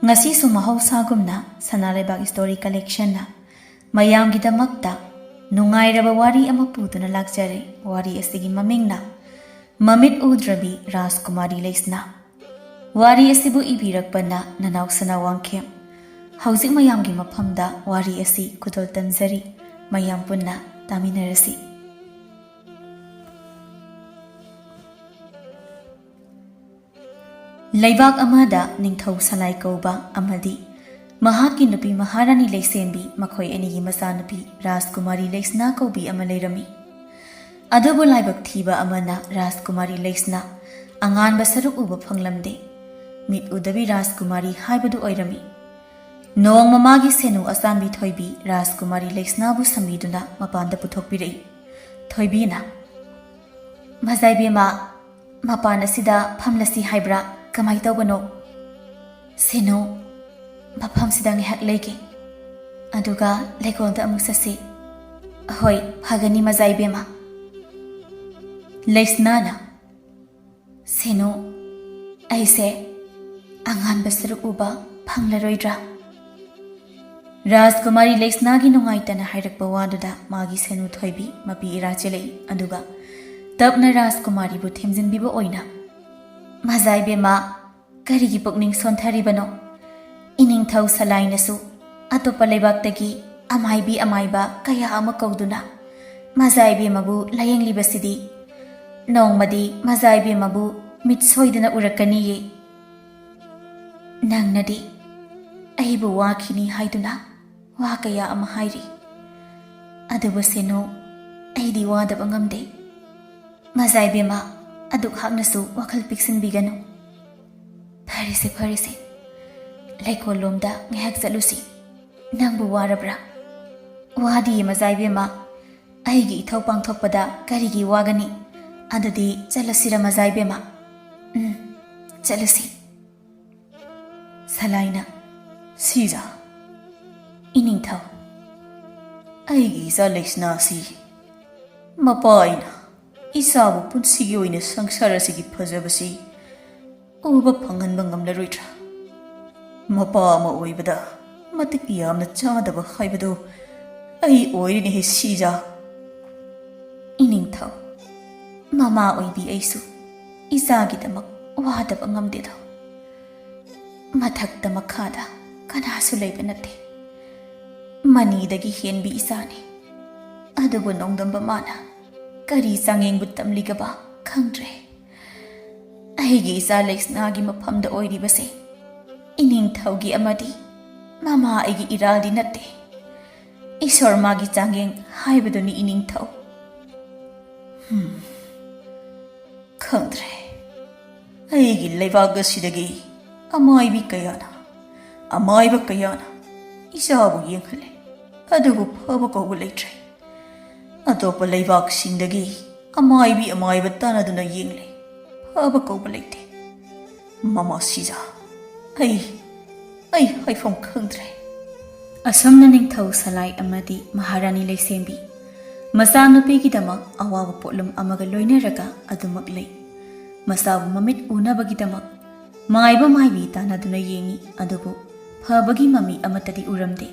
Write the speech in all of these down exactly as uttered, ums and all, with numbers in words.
ꯉꯁꯤꯁꯨ ꯃꯍꯧꯁꯥꯒꯨꯝꯅ ꯁꯅꯥ ꯂꯩꯕꯥꯛ ꯁ꯭ꯇꯣꯔꯤ ꯀꯂꯦꯛꯁꯟꯅ ꯃꯌꯥꯝꯒꯤꯗꯃꯛꯇ ꯅꯨꯡꯉꯥꯏꯔꯕ ꯋꯥꯔꯤ ꯑꯃ ꯄꯨꯗꯨꯅ ꯂꯥꯛꯆꯔꯦ꯫ ꯋꯥꯔꯤ ꯑꯁꯤꯒꯤ ꯃꯃꯤꯡꯅ ꯃꯃꯤꯠ ꯎꯗ꯭ꯔꯕꯤ ꯔꯥꯖꯀꯨꯃꯥꯔꯤ ꯂꯩꯁꯅꯥ꯫ ꯋꯥꯔꯤ ꯑꯁꯤꯕꯨ ꯏꯕꯤꯔꯛꯄꯅ ꯅꯅꯥꯎ ꯁꯅꯥ ꯋꯥꯡꯈꯦꯝ꯫ ꯍꯧꯖꯤꯛ ꯃꯌꯥꯝꯒꯤ ꯃꯐꯝꯗ ꯋꯥꯔꯤ ꯑꯁꯤ ꯈꯨꯗꯣꯜ ꯇꯝꯖꯔꯤ꯫ ꯃꯌꯥꯝ ꯄꯨꯟꯅ ꯇꯥꯃꯤꯟꯅꯔꯁꯤ꯫ ꯂꯩꯕꯥꯛ ꯑꯃꯗ ꯅꯤꯡꯊꯧ ꯁꯂꯥꯏ ꯀꯧꯕ ꯑꯃꯗꯤ ꯃꯍꯥꯛꯀꯤ ꯅꯨꯄꯤ ꯃꯍꯥꯔꯥꯅꯤ ꯂꯩꯁꯦꯝꯕꯤ, ꯃꯈꯣꯏ ꯑꯅꯤꯒꯤ ꯃꯆꯥꯅꯨꯄꯤ ꯔꯥꯖꯀꯨꯃꯥꯔꯤ ꯂꯩꯁꯅꯥ ꯀꯧꯕꯤ ꯑꯃ ꯂꯩꯔꯝꯃꯤ꯫ ꯑꯗꯨꯕꯨ ꯂꯥꯏꯕꯛ ꯊꯤꯕ ꯑꯃꯅ ꯔꯥꯖꯀꯨꯃꯥꯔꯤ ꯂꯩꯁꯅꯥ ꯑꯉꯥꯟꯕ ꯁꯔꯨꯛ ꯎꯕ ꯐꯪꯂꯝꯗꯦ꯫ ꯃꯤꯠ ꯎꯗꯕꯤ ꯔꯥꯖꯀꯨꯃꯥꯔꯤ ꯍꯥꯏꯕꯗꯨ ꯑꯣꯏꯔꯝꯃꯤ꯫ ꯅꯣꯡꯃ ꯃꯥꯒꯤ ꯁꯦꯅꯨ ꯑꯆꯥꯟꯕꯤ ꯊꯣꯏꯕꯤ ꯔꯥꯖꯀꯨꯃꯥꯔꯤ ꯂꯩꯁꯅꯥꯕꯨ ꯁꯝꯕꯤꯗꯨꯅ ꯃꯄꯥꯟꯗ ꯄꯨꯊꯣꯛꯄꯤꯔꯛꯏ꯫ ꯊꯣꯏꯕꯤꯅ, "ꯃꯖꯥꯏꯕꯦꯝꯃ, ꯃꯄꯥꯟ ꯑꯁꯤꯗ ꯐꯝꯂꯁꯤ ꯍꯥꯏꯕ꯭ꯔꯥ? ꯀꯃꯥꯏ ꯇꯧꯕꯅꯣ?" "ꯁꯦꯅꯨ, ꯃꯐꯝꯁꯤꯗ ꯉꯥꯏꯍꯥꯛ ꯂꯩꯒꯦ, ꯑꯗꯨꯒ ꯂꯩꯀꯣꯜꯗ ꯑꯃꯨꯛ ꯆꯠꯁꯤ꯫" "ꯍꯣꯏ, ꯐꯒꯅꯤ ꯃꯖꯥꯏꯕꯦꯝꯃ꯫" ꯂꯩꯁꯅꯥꯅ, "ꯁꯦꯅꯨ, ꯑꯩꯁꯦ ꯑꯉꯥꯟꯕ ꯁꯔꯨꯛ ꯎꯕ ꯐꯪꯂꯔꯣꯏꯗ꯭ꯔꯥ?" ꯔꯥꯖꯀꯨꯃꯥꯔꯤ ꯂꯩꯁꯅꯥꯒꯤ ꯅꯨꯡꯉꯥꯏꯇꯅ ꯍꯥꯏꯔꯛꯄ ꯋꯥꯗꯨꯗ ꯃꯥꯒꯤ ꯁꯦꯅꯨ ꯊꯣꯏꯕꯤ ꯃꯄꯤ ꯏꯔꯥ ꯆꯦꯜꯂꯛꯏ꯫ ꯑꯗꯨꯒ ꯇꯞꯅ ꯔꯥꯖꯀꯨꯃꯥꯔꯤꯕꯨ ꯊꯦꯝꯖꯤꯟꯕꯤꯕ ꯑꯣꯏꯅ, "ꯃꯖꯥꯏꯕꯦꯝꯃ, ꯀꯔꯤꯒꯤ ꯄꯨꯛꯅꯤꯡ ꯁꯣꯟꯊꯔꯤꯕꯅꯣ? ꯏꯅꯤꯡꯊꯧ ꯁꯂꯥꯏꯅꯁꯨ ꯑꯇꯣꯞꯄ ꯂꯩꯕꯥꯛꯇꯒꯤ ꯑꯃꯥꯏꯕꯤ ꯑꯃꯥꯏꯕ ꯀꯌꯥ ꯑꯃ ꯀꯧꯗꯨꯅ ꯃꯖꯥꯏꯕꯦꯝꯃꯕꯨ ꯂꯥꯌꯦꯡꯂꯤꯕꯁꯤꯗꯤ꯫ ꯅꯣꯡꯃꯗꯤ ꯃꯖꯥꯏꯕꯦꯝꯃꯕꯨ ꯃꯤꯠ ꯁꯣꯏꯗꯅ ꯎꯔꯛꯀꯅꯤꯌꯦ꯫ ꯅꯪꯅꯗꯤ ꯑꯩꯕꯨ ꯋꯥꯈꯤꯅꯤ ꯍꯥꯏꯗꯨꯅ ꯋꯥ ꯀꯌꯥ ꯑꯃ ꯍꯥꯏꯔꯤ꯫ ꯑꯗꯨꯕꯨ ꯁꯦꯅꯨ, ꯑꯩꯗꯤ ꯋꯥꯗꯕ ꯉꯝꯗꯦ꯫ ꯃꯖꯥꯏꯕꯦꯝꯃ, ꯑꯗꯨꯛ ꯍꯥꯛꯅꯁꯨ ꯋꯥꯈꯜ ꯄꯤꯛꯁꯤꯟꯕꯤꯒꯅꯨ꯫ ꯐꯔꯦꯁꯦ, ꯐꯔꯦꯁꯦ, ꯂꯩꯀꯣꯜꯂꯣꯝꯗ ꯉꯥꯏꯍꯥꯛ ꯆꯠꯂꯨꯁꯤ꯫ ꯅꯪꯕꯨ ꯋꯥꯔꯕ꯭ꯔꯥ?" "ꯋꯥꯗꯤꯌꯦ ꯃꯖꯥꯏꯕꯦꯝꯃ, ꯑꯩꯒꯤ ꯏꯊꯧ ꯄꯥꯡꯊꯣꯛꯄꯗ ꯀꯔꯤꯒꯤ ꯋꯥꯒꯅꯤ? ꯑꯗꯨꯗꯤ ꯆꯠꯂꯁꯤꯔ ꯃꯖꯥꯏꯕꯦꯝꯃ?" "ꯎꯝ, ꯆꯠꯂꯁꯤ꯫" ꯁꯂꯥꯏꯅ, "ꯁꯤꯔꯥ? ꯏꯅꯤꯡꯊꯧ, ꯑꯩꯒꯤ ꯏꯆꯥ ꯂꯩꯁꯅꯥꯁꯤ ꯃꯄꯥ ꯑꯩꯅ ꯏꯆꯥꯕꯨ ꯄꯨꯟꯁꯤꯒꯤ ꯑꯣꯏꯅ ꯁꯪꯁꯥꯔ ꯑꯁꯤꯒꯤ ꯐꯖꯕꯁꯤ ꯎꯕ ꯐꯪꯍꯟꯕ ꯉꯝꯂꯔꯣꯏꯗ꯭ꯔꯥ?" ꯃꯄꯥ ꯑꯃ ꯑꯣꯏꯕꯗ ꯃꯇꯤꯛ ꯌꯥꯝꯅ ꯆꯥꯗꯕ ꯍꯥꯏꯕꯗꯨ ꯑꯩ ꯑꯣꯏꯔꯤꯅꯦꯍꯦ ꯁꯤꯖꯥ꯫ ꯏꯅꯤꯡꯊꯧ, ꯃꯃꯥ ꯑꯣꯏꯕꯤ ꯑꯩꯁꯨ ꯏꯆꯥꯒꯤꯗꯃꯛ ꯋꯥꯗꯕ ꯉꯝꯗꯦꯗꯣ꯫ ꯃꯊꯛꯇ ꯃꯈꯥꯗ ꯀꯅꯥꯁꯨ ꯂꯩꯕ ꯅꯠꯇꯦ꯫ ꯃꯅꯤꯗꯒꯤ ꯍꯦꯟꯕꯤ ꯏꯆꯥꯅꯤ꯫ ꯑꯗꯨꯕꯨ ꯅꯣꯡꯗꯝꯕ ꯃꯥꯅ ꯀꯔꯤ ꯆꯥꯡꯌꯦꯡꯕꯨ ꯇꯝꯂꯤꯒꯕ ꯈꯪꯗ꯭ꯔꯦ꯫ ꯑꯩꯒꯤ ꯏꯆꯥ ꯂꯩꯁꯅꯥꯒꯤ ꯃꯐꯝꯗ ꯑꯣꯏꯔꯤꯕꯁꯦ ꯏꯅꯤꯡꯊꯧꯒꯤ ꯑꯃꯗꯤ ꯃꯃꯥ ꯑꯩꯒꯤ ꯏꯔꯥꯜꯗꯤ ꯅꯠꯇꯦ꯫ ꯏꯁꯣꯔ ꯃꯥꯒꯤ ꯆꯥꯡꯌꯦꯡ ꯍꯥꯏꯕꯗꯨꯅꯤ ꯏꯅꯤꯡꯊꯧ꯫ ꯍꯝ꯫ ꯈꯪꯗ꯭ꯔꯦ꯫ ꯑꯩꯒꯤ ꯂꯩꯕꯥꯛ ꯑꯁꯤꯗꯒꯤ ꯑꯃꯥꯏꯕꯤ ꯀꯌꯥꯅ, ꯑꯃꯥꯏꯕ ꯀꯌꯥꯅ ꯏꯆꯥꯕꯨ ꯌꯦꯡꯍꯜꯂꯦ, ꯑꯗꯨꯕꯨ ꯐꯕ ꯀꯧꯕ ꯂꯩꯇ꯭ꯔꯦ꯫ ꯑꯇꯣꯞꯄ ꯂꯩꯕꯥꯛꯁꯤꯡꯗꯒꯤ ꯑꯃꯥꯏꯕꯤ ꯑꯃꯥꯏꯕ ꯇꯥꯟꯅꯗꯨꯅ ꯌꯦꯡꯂꯦ, ꯐꯕ ꯀꯧꯕ ꯂꯩꯇꯦ꯫ ꯃꯃꯥ ꯁꯤꯖꯥ, ꯑꯩ, ꯑꯩ ꯍꯥꯏꯐꯝ ꯈꯪꯗ꯭ꯔꯦ꯫ ꯑꯁꯨꯝꯅ ꯅꯤꯡꯊꯧ ꯁꯂꯥꯏ ꯑꯃꯗꯤ ꯃꯍꯥꯔꯥꯅꯤ ꯂꯩꯁꯦꯝꯕꯤ ꯃꯆꯥꯅꯨꯄꯤꯒꯤꯗꯃꯛ ꯑꯋꯥꯕ ꯄꯣꯠꯂꯨꯝ ꯑꯃꯒ ꯂꯣꯏꯅꯔꯒ ꯑꯗꯨꯃꯛ ꯂꯩ꯫ ꯃꯆꯥꯕꯨ ꯃꯃꯤꯠ ꯎꯅꯕꯒꯤꯗꯃꯛ ꯃꯥꯏꯕ ꯃꯥꯏꯕꯤ ꯇꯥꯟꯅꯗꯨꯅ ꯌꯦꯡꯉꯤ, ꯑꯗꯨꯕꯨ ꯐꯕꯒꯤ ꯃꯃꯤ ꯑꯃꯠꯇꯗꯤ ꯎꯔꯝꯗꯦ꯫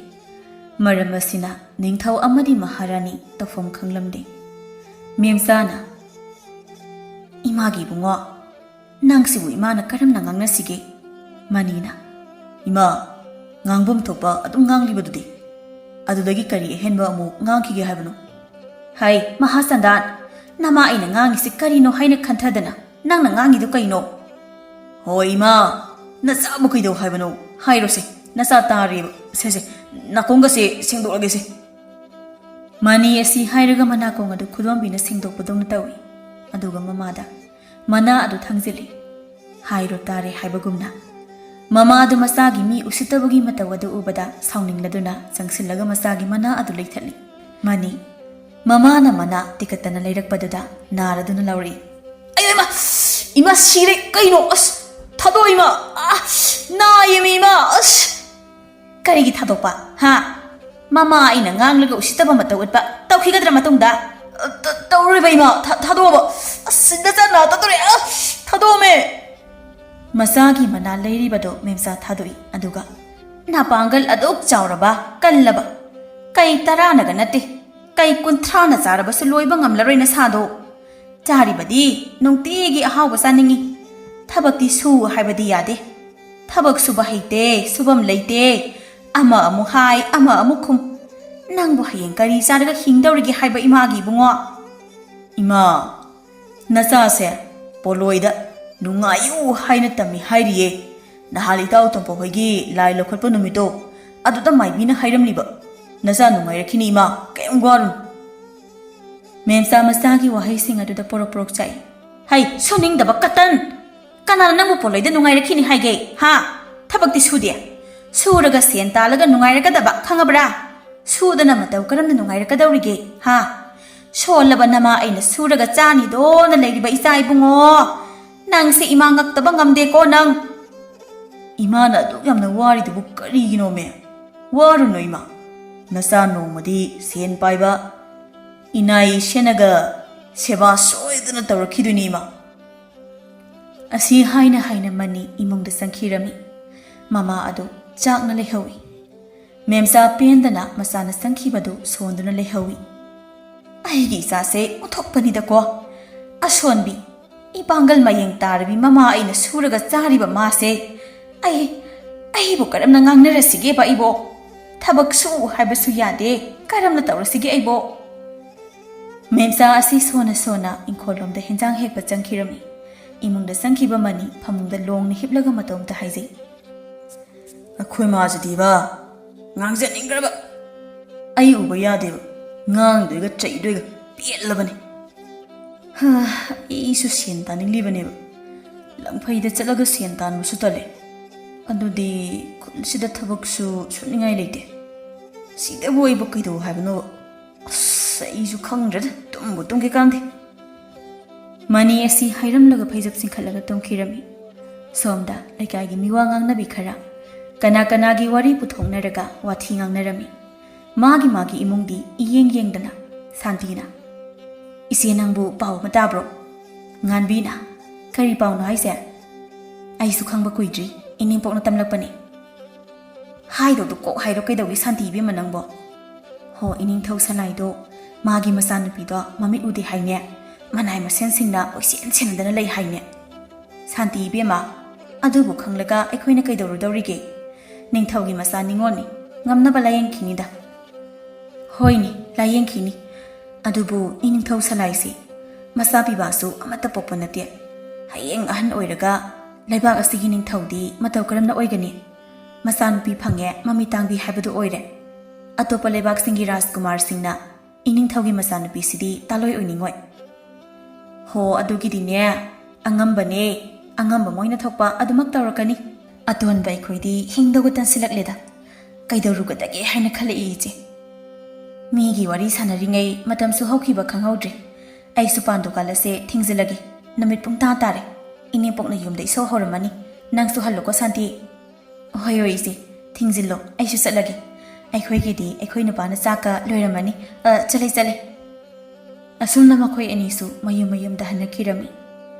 ꯃꯔꯝ ꯑꯁꯤꯅ ꯅꯤꯡꯊꯧ ꯑꯃꯗꯤ ꯃꯍꯥꯔꯥꯅꯤ ꯇꯧꯐꯝ ꯈꯪꯂꯝꯗꯦ꯫ ꯃꯦꯝꯆꯥꯅ, "ꯏꯃꯥꯒꯤ ꯏꯕꯨꯡꯉꯣ, ꯅꯪꯁꯤꯕꯨ ꯏꯃꯥꯅ ꯀꯔꯝꯅ ꯉꯥꯡꯅꯁꯤꯒꯦ?" ꯃꯅꯤꯅ, "ꯏꯃꯥ, ꯉꯥꯡꯐꯝ ꯊꯣꯛꯄ ꯑꯗꯨꯝ ꯉꯥꯡꯂꯤꯕꯗꯨꯗꯤ꯫ ꯑꯗꯨꯗꯒꯤ ꯀꯔꯤ ꯑꯍꯦꯟꯕ ꯑꯃꯨꯛ ꯉꯥꯡꯈꯤꯒꯦ ꯍꯥꯏꯕꯅꯣ?" "ꯍꯩ, ꯃꯍꯥꯆꯟꯗꯥꯟ, ꯅꯃꯥ ꯑꯩꯅ ꯉꯥꯡꯉꯤꯁꯤ ꯀꯔꯤꯅꯣ ꯍꯥꯏꯅ ꯈꯟꯊꯗꯅ ꯅꯪꯅ ꯉꯥꯡꯉꯤꯗꯨ ꯀꯩꯅꯣ?" "ꯍꯣꯏ, ꯏꯃꯥ, ꯅꯆꯥꯕꯨ ꯀꯩꯗꯧ ꯍꯥꯏꯕꯅꯣ? ꯍꯥꯏꯔꯣꯁꯦ, ꯅꯆꯥ ꯇꯥꯔꯦꯕ꯫ ꯁꯦ, ꯁꯦ, ꯅꯥꯀꯣꯡꯒꯁꯦ ꯁꯦꯡꯗꯣꯛꯂꯒꯦꯁꯦ꯫" ꯃꯅꯤ ꯑꯁꯤ ꯍꯥꯏꯔꯒ ꯃꯅꯥꯀꯣꯡ ꯑꯗꯨ ꯈꯨꯗꯣꯝꯕꯤꯅ ꯁꯦꯡꯗꯣꯛꯄꯗꯧꯅ ꯇꯧꯏ꯫ ꯑꯗꯨꯒ ꯃꯃꯥꯗ ꯃꯅꯥ ꯑꯗꯨ ꯊꯥꯡꯖꯤꯜꯂꯤ꯫ ꯍꯥꯏꯔꯣ ꯇꯥꯔꯦ ꯍꯥꯏꯕꯒꯨꯝꯅ ꯃꯃꯥ ꯑꯗꯨ ꯃꯆꯥꯒꯤ ꯃꯤ ꯎꯁꯤꯠꯇꯕꯒꯤ ꯃꯇꯧ ꯑꯗꯨ ꯎꯕꯗ ꯁꯥꯎꯅꯤꯡꯂꯗꯨꯅ ꯆꯪꯁꯤꯜꯂꯒ ꯃꯆꯥꯒꯤ ꯃꯅꯥ ꯑꯗꯨ ꯂꯩꯊꯠꯂꯤ꯫ ꯃꯅꯤ, ꯃꯃꯥꯅ ꯃꯅꯥ ꯇꯤꯀꯠꯇꯅ ꯂꯩꯔꯛꯄꯗꯨꯗ ꯅꯥꯔꯗꯨꯅ ꯂꯧꯔꯛꯏ꯫ "ꯑꯌꯣ ꯏꯃꯥ! ꯏꯃꯥ ꯁꯤꯔꯦ! ꯀꯩꯅꯣ? ꯑꯁ! ꯊꯥꯗꯣꯛꯑꯣ ꯏꯃꯥ! ꯑꯥ! ꯅꯥꯏꯌꯦꯃꯤ ꯏꯃꯥ! ꯑꯁ!" "ꯀꯔꯤꯒꯤ ꯊꯥꯗꯣꯛꯄ? ꯍꯥ? ꯃꯃꯥ ꯑꯩꯅ ꯉꯥꯡꯂꯒ ꯎꯁꯤꯠꯇꯕ ꯃꯇꯧ ꯎꯠꯄ ꯇꯧꯈꯤꯒꯗ꯭ꯔꯥ ꯃꯇꯨꯡꯗ?" "ꯑ, ꯇ-, ꯇꯧꯔꯣꯏꯕ ꯏꯃꯥ, ꯊꯥ-, ꯊꯥꯗꯣꯛꯑꯣꯕ꯫ ꯑꯁ, ꯅꯆꯥ ꯅꯥ ꯇꯥꯗꯣꯔꯦ꯫ ꯑ, ꯊꯥꯗꯣꯛꯑꯣꯃꯦ!" ꯃꯆꯥꯒꯤ ꯃꯅꯥ ꯂꯩꯔꯤꯕꯗꯣ ꯃꯦꯝꯆꯥ ꯊꯥꯗꯣꯛꯏ꯫ ꯑꯗꯨꯒ, "ꯅꯄꯥꯡꯒꯜ ꯑꯗꯨꯛ ꯆꯥꯎꯔꯕ, ꯀꯜꯂꯕ, ꯀꯩ ꯇꯔꯥꯅꯒ ꯅꯠꯇꯦ, ꯀꯩ ꯀꯨꯟꯊ꯭ꯔꯥꯅ ꯆꯥꯔꯕꯁꯨ ꯂꯣꯏꯕ ꯉꯝꯂꯔꯣꯏ ꯅꯁꯥꯗꯣ꯫ ꯆꯥꯔꯤꯕꯗꯤ ꯅꯨꯡꯇꯤꯒꯤ ꯑꯍꯥꯎꯕ ꯆꯥꯅꯤꯡꯏ꯫ ꯊꯕꯛꯇꯤ ꯁꯨ ꯍꯥꯏꯕꯗꯤ ꯌꯥꯗꯦ꯫ ꯊꯕꯛ ꯁꯨꯕ ꯍꯩꯇꯦ, ꯁꯨꯐꯝ ꯂꯩꯇꯦ꯫ ꯑꯃ ꯑꯃꯨꯛ ꯍꯥꯏ, ꯑꯃ ꯑꯃꯨꯛ ꯈꯨꯝ꯫ ꯅꯪꯕꯨ ꯍꯌꯦꯡ ꯀꯔꯤ ꯆꯥꯔꯒ ꯍꯤꯡꯗꯧꯔꯤꯒꯦ ꯍꯥꯏꯕ ꯏꯃꯥꯒꯤ ꯏꯕꯨꯡꯉꯣ?" "ꯏꯃꯥ, ꯅꯆꯥꯁꯦ ꯄꯣꯂꯣꯏꯗ ꯅꯨꯡꯉꯥꯏꯌꯨ ꯍꯥꯏꯅ ꯇꯝꯃꯤ ꯍꯥꯏꯔꯤꯌꯦ꯫ ꯅꯍꯥꯟ ꯏꯇꯥꯎ ꯇꯣꯝꯄꯣꯛ ꯍꯣꯏꯒꯤ ꯂꯥꯏ ꯂꯧꯈꯠꯄ ꯅꯨꯃꯤꯠꯇꯣ, ꯑꯗꯨꯗ ꯃꯥꯏꯕꯤꯅ ꯍꯥꯏꯔꯝꯂꯤꯕ꯫ ꯅꯆꯥ ꯅꯨꯡꯉꯥꯏꯔꯛꯈꯤꯅꯤ ꯏꯃꯥ, ꯀꯩꯝ ꯋꯥꯔꯨꯅꯨ꯫" ꯃꯦꯝꯆꯥ ꯃꯆꯥꯒꯤ ꯋꯥꯍꯩꯁꯤꯡ ꯑꯗꯨꯗ ꯄꯣꯔꯣꯛ ꯄꯣꯔꯣꯛ ꯆꯥꯛꯏ꯫ "ꯍꯩ, ꯁꯨꯅꯤꯡꯗꯕ ꯀꯇꯟ! ꯀꯅꯥꯅ ꯅꯪꯕꯨ ꯄꯣꯂꯣꯏꯗ ꯅꯨꯡꯉꯥꯏꯔꯛꯈꯤꯅꯤ ꯍꯥꯏꯒꯦ, ꯍꯥ? ꯊꯕꯛꯇꯤ ꯁꯨꯗꯦ꯫ ꯁꯨꯔꯒ ꯁꯦꯟ ꯇꯥꯜꯂꯒ ꯅꯨꯡꯉꯥꯏꯔꯛꯀꯗꯕ, ꯈꯪꯉꯕ꯭ꯔꯥ? ꯁꯨꯗꯅ ꯃꯇꯧ ꯀꯔꯝꯅ ꯅꯨꯡꯉꯥꯏꯔꯛꯀꯗꯧꯔꯤꯒꯦ, ꯍꯥ? ꯁꯣꯜꯂꯕ ꯅꯃꯥ ꯑꯩꯅ ꯁꯨꯔꯒ ꯆꯥꯅꯤꯗꯣꯅ ꯂꯩꯔꯤꯕ ꯏꯆꯥ ꯏꯕꯨꯡꯉꯣ꯫ ꯅꯪꯁꯦ ꯏꯃꯥ ꯉꯛꯇꯕ ꯉꯝꯗꯦꯀꯣ ꯅꯪ꯫" "ꯏꯃꯥꯅ ꯑꯗꯨꯛ ꯌꯥꯝꯅ ꯋꯥꯔꯤꯗꯨꯕꯨ ꯀꯔꯤꯒꯤꯅꯣꯃꯦ? ꯋꯥꯔꯨꯅꯨ ꯏꯃꯥ꯫ ꯅꯆꯥ ꯅꯣꯡꯃꯗꯤ ꯁꯦꯟ ꯄꯥꯏꯕ ꯏꯅꯥꯏ ꯁꯦꯟꯅꯒ ꯁꯦꯕꯥ ꯁꯣꯏꯗꯅ ꯇꯧꯔꯛꯈꯤꯗꯣꯏꯅꯤ ꯏꯃꯥ꯫" ꯑꯁꯤ ꯍꯥꯏꯅ ꯍꯥꯏꯅ ꯃꯅꯤ ꯏꯃꯨꯡꯗ ꯆꯪꯈꯤꯔꯝꯃꯤ꯫ ꯃꯃꯥ ꯑꯗꯨ ꯆꯥꯛꯅ ꯂꯩꯍꯧꯏ꯫ ꯃꯦꯝꯆꯥ ꯄꯦꯟꯗꯅ ꯃꯆꯥꯅ ꯆꯪꯈꯤꯕꯗꯨ ꯁꯣꯟꯗꯨꯅ ꯂꯩꯍꯧꯏ꯫ "ꯑꯩꯒꯤ ꯏꯆꯥꯁꯦ ꯑꯣꯟꯊꯣꯛꯄꯅꯤꯗꯀꯣ꯫ ꯑꯁꯣꯟꯕꯤ, ꯏꯄꯥꯡꯒꯜ ꯃꯌꯦꯡ ꯇꯥꯔꯕꯤ ꯃꯃꯥ ꯑꯩꯅ ꯁꯨꯔꯒ ꯆꯥꯔꯤꯕ ꯃꯥꯁꯦ꯫ ꯑꯩ, ꯑꯩꯕꯨ ꯀꯔꯝꯅ ꯉꯥꯡꯅꯔꯁꯤꯒꯦꯕ ꯑꯩꯕꯣ? ꯊꯕꯛ ꯁꯨ ꯍꯥꯏꯕꯁꯨ ꯌꯥꯗꯦ꯫ ꯀꯔꯝꯅ ꯇꯧꯔꯁꯤꯒꯦ ꯑꯩꯕꯣ?" ꯃꯦꯝꯆꯥ ꯑꯁꯤ ꯁꯣꯟꯅ ꯁꯣꯟꯅ ꯏꯪꯈꯣꯜꯂꯣꯝꯗ ꯍꯦꯟꯖꯥꯡ ꯍꯦꯛꯄ ꯆꯪꯈꯤꯔꯝꯃꯤ꯫ ꯏꯃꯨꯡꯗ ꯆꯪꯈꯤꯕ ꯃꯅꯤ ꯐꯃꯨꯡꯗ ꯂꯣꯡꯅ ꯍꯤꯞꯂꯒ ꯃꯇꯣꯝꯇ ꯍꯥꯏꯖꯩ꯫ "ꯑꯩꯈꯣꯏ ꯃꯥꯁꯤꯗꯤꯕ ꯉꯥꯡꯖꯅꯤꯡꯈ꯭ꯔꯕ꯫ ꯑꯩ ꯎꯕ ꯌꯥꯗꯦꯕ꯫ ꯉꯥꯡꯗꯣꯏꯒ ꯆꯩꯗꯣꯏꯒ ꯄꯦꯜꯂꯕꯅꯤ꯫ ꯍꯥ, ꯑꯩꯁꯨ ꯁꯦꯟ ꯇꯥꯅꯤꯡꯂꯤꯕꯅꯦꯕ꯫ ꯂꯪꯐꯩꯗ ꯆꯠꯂꯒ ꯁꯦꯟ ꯇꯥꯟꯕꯁꯨ ꯇꯜꯂꯦ꯫ ꯑꯗꯨꯗꯤ ꯈꯨꯜꯁꯤꯗ ꯊꯕꯛꯁꯨ ꯁꯨꯅꯤꯡꯉꯥꯏ ꯂꯩꯇꯦ꯫ ꯁꯤꯗꯕꯨ ꯑꯩꯕꯨ ꯀꯩꯗꯧ ꯍꯥꯏꯕꯅꯣꯕ? ꯑꯁ, ꯑꯩꯁꯨ ꯈꯪꯗ꯭ꯔꯦꯗ, ꯇꯨꯝꯕꯨ ꯇꯨꯝꯒꯦ ꯀꯥꯟꯗꯦ꯫" ꯃꯅꯤ ꯑꯁꯤ ꯍꯥꯏꯔꯝꯂꯒ ꯐꯩꯖꯨꯞ ꯆꯤꯡꯈꯠꯂꯒ ꯇꯨꯝꯈꯤꯔꯝꯃꯤ꯫ ꯁꯣꯝꯗ ꯂꯩꯀꯥꯏꯒꯤ ꯃꯤꯋꯥ ꯉꯥꯡꯅꯕꯤ ꯈꯔ ꯀꯅꯥ ꯀꯅꯥꯒꯤ ꯋꯥꯔꯤ ꯄꯨꯊꯣꯛꯅꯔꯒ ꯋꯥꯊꯤ ꯉꯥꯡꯅꯔꯝꯃꯤ꯫ ꯃꯥꯒꯤ ꯃꯥꯒꯤ ꯏꯃꯨꯡꯗꯤ ꯏꯌꯦꯡ ꯌꯦꯡꯗꯅ꯫ ꯁꯥꯟꯇꯤꯅ, "ꯏꯆꯦ, ꯅꯪꯕꯨ ꯄꯥꯎ ꯑꯃ ꯇꯥꯕ꯭ꯔꯣ?" ꯉꯥꯟꯕꯤꯅ, "ꯀꯔꯤ ꯄꯥꯎꯅꯣ ꯍꯥꯏꯁꯦ?" ꯑꯩꯁꯨ ꯈꯪꯕ ꯀꯨꯏꯗ꯭ꯔꯤ, ꯏꯅꯦꯝꯄꯣꯛꯅ ꯇꯝꯂꯛꯄꯅꯤ꯫ ꯍꯥꯏꯗꯧꯗꯣ ꯀꯣꯛ ꯍꯥꯏꯔꯣ, ꯀꯩꯗꯧꯏ ꯁꯥꯟꯇꯤ ꯏꯕꯦꯝꯃ ꯅꯪꯕꯣ? ꯍꯣ, ꯏꯅꯤꯡꯊꯧ ꯁꯂꯥꯏꯗꯣ ꯃꯥꯒꯤ ꯃꯆꯥꯅꯨꯄꯤꯗꯣ ꯃꯃꯤꯠ ꯎꯗꯦ ꯍꯥꯏꯅꯦ, ꯃꯅꯥꯏ ꯃꯁꯦꯟꯁꯤꯡꯅ ꯀꯣꯏꯁꯦꯟ ꯁꯦꯟꯅꯗꯅ ꯂꯩ ꯍꯥꯏꯅꯦ꯫ ꯁꯥꯟꯇꯤ ꯏꯕꯦꯝꯃ, ꯑꯗꯨꯕꯨ ꯈꯪꯂꯒ ꯑꯩꯈꯣꯏꯅ ꯀꯩꯗꯧꯔꯨꯗꯧꯔꯤꯒꯦ? ꯅꯤꯡꯊꯧꯒꯤ ꯃꯆꯥ ꯅꯤꯉꯣꯜꯅꯤ, ꯉꯝꯅꯕ ꯂꯥꯌꯦꯡꯈꯤꯅꯤꯗ꯫ ꯍꯣꯏꯅꯦ, ꯂꯥꯌꯦꯡꯈꯤꯅꯤ꯫ ꯑꯗꯨꯕꯨ ꯏꯅꯤꯡꯊꯧ ꯁꯂꯥꯏꯁꯤ ꯃꯆꯥ ꯄꯤꯕꯁꯨ ꯑꯃꯠꯇ ꯄꯣꯛꯄ ꯅꯠꯇꯦ꯫ ꯍꯌꯦꯡ ꯑꯍꯟ ꯑꯣꯏꯔꯒ ꯂꯩꯕꯥꯛ ꯑꯁꯤꯒꯤ ꯅꯤꯡꯊꯧꯗꯤ ꯃꯇꯧ ꯀꯔꯝꯅ ꯑꯣꯏꯒꯅꯤ? ꯃꯆꯥꯅꯨꯄꯤ ꯐꯪꯉꯦ, ꯃꯃꯤꯠ ꯇꯥꯡꯕꯤ ꯍꯥꯏꯕꯗꯨ ꯑꯣꯏꯔꯦ꯫ ꯑꯇꯣꯞꯄ ꯂꯩꯕꯥꯛꯁꯤꯡꯒꯤ ꯔꯥꯖꯀꯨꯃꯥꯔꯁꯤꯡꯅ ꯏꯅꯤꯡꯊꯧꯒꯤ ꯃꯆꯥꯅꯨꯄꯤꯁꯤꯗꯤ ꯇꯥꯂꯣꯏ ꯑꯣꯏꯅꯤꯡꯉꯣꯏ꯫ ꯍꯣ, ꯑꯗꯨꯒꯤꯗꯤꯅꯦ, ꯑꯉꯝꯕꯅꯦ, ꯑꯉꯝꯕ ꯃꯣꯏꯅ ꯊꯣꯛꯄ ꯑꯗꯨꯃꯛ ꯇꯧꯔꯛꯀꯅꯤ꯫ ꯑꯇꯣꯟꯕ ꯑꯩꯈꯣꯏꯗꯤ ꯍꯤꯡꯗꯧꯒ ꯇꯟꯁꯤꯜꯂꯛꯂꯦꯗ꯫ ꯀꯩꯗꯧꯔꯨꯒꯗꯒꯦ ꯍꯥꯏꯅ ꯈꯜꯂꯛꯏ, ꯏꯆꯦ꯫ ꯃꯤꯒꯤ ꯋꯥꯔꯤ ꯁꯥꯟꯅꯔꯤꯉꯩ ꯃꯇꯝꯁꯨ ꯍꯧꯈꯤꯕ ꯈꯪꯍꯧꯗ꯭ꯔꯦ꯫ ꯑꯩꯁꯨ ꯄꯥꯟ ꯗꯨꯀꯥꯟ ꯑꯁꯦ ꯊꯤꯡꯖꯤꯜꯂꯒꯦ꯫ ꯅꯨꯃꯤꯠ ꯄꯨꯡ ꯇꯥ ꯇꯥꯔꯦ꯫ ꯏꯅꯦꯝꯄꯣꯛꯅ ꯌꯨꯝꯗ ꯏꯁꯧ ꯍꯧꯔꯝꯃꯅꯤ꯫ ꯅꯪꯁꯨ ꯍꯜꯂꯨꯀꯣ, ꯁꯥꯟꯇꯤ꯫ ꯍꯣꯏ, ꯍꯣꯏ, ꯏꯆꯦ꯫ ꯊꯤꯡꯖꯤꯜꯂꯣ, ꯑꯩꯁꯨ ꯆꯠꯂꯒꯦ꯫ ꯑꯩꯈꯣꯏꯒꯤꯗꯤ ꯑꯩꯈꯣꯏ ꯅꯨꯄꯥꯅ ꯆꯥꯛꯀ ꯂꯣꯏꯔꯝꯃꯅꯤ꯫ ꯑ, ꯆꯠꯂꯦ, ꯆꯠꯂꯦ꯫ ꯑꯁꯨꯝꯅ ꯃꯈꯣꯏ ꯑꯅꯤꯁꯨ ꯃꯌꯨꯝ ꯃꯌꯨꯝꯗ ꯍꯟꯅꯈꯤꯔꯝꯃꯤ꯫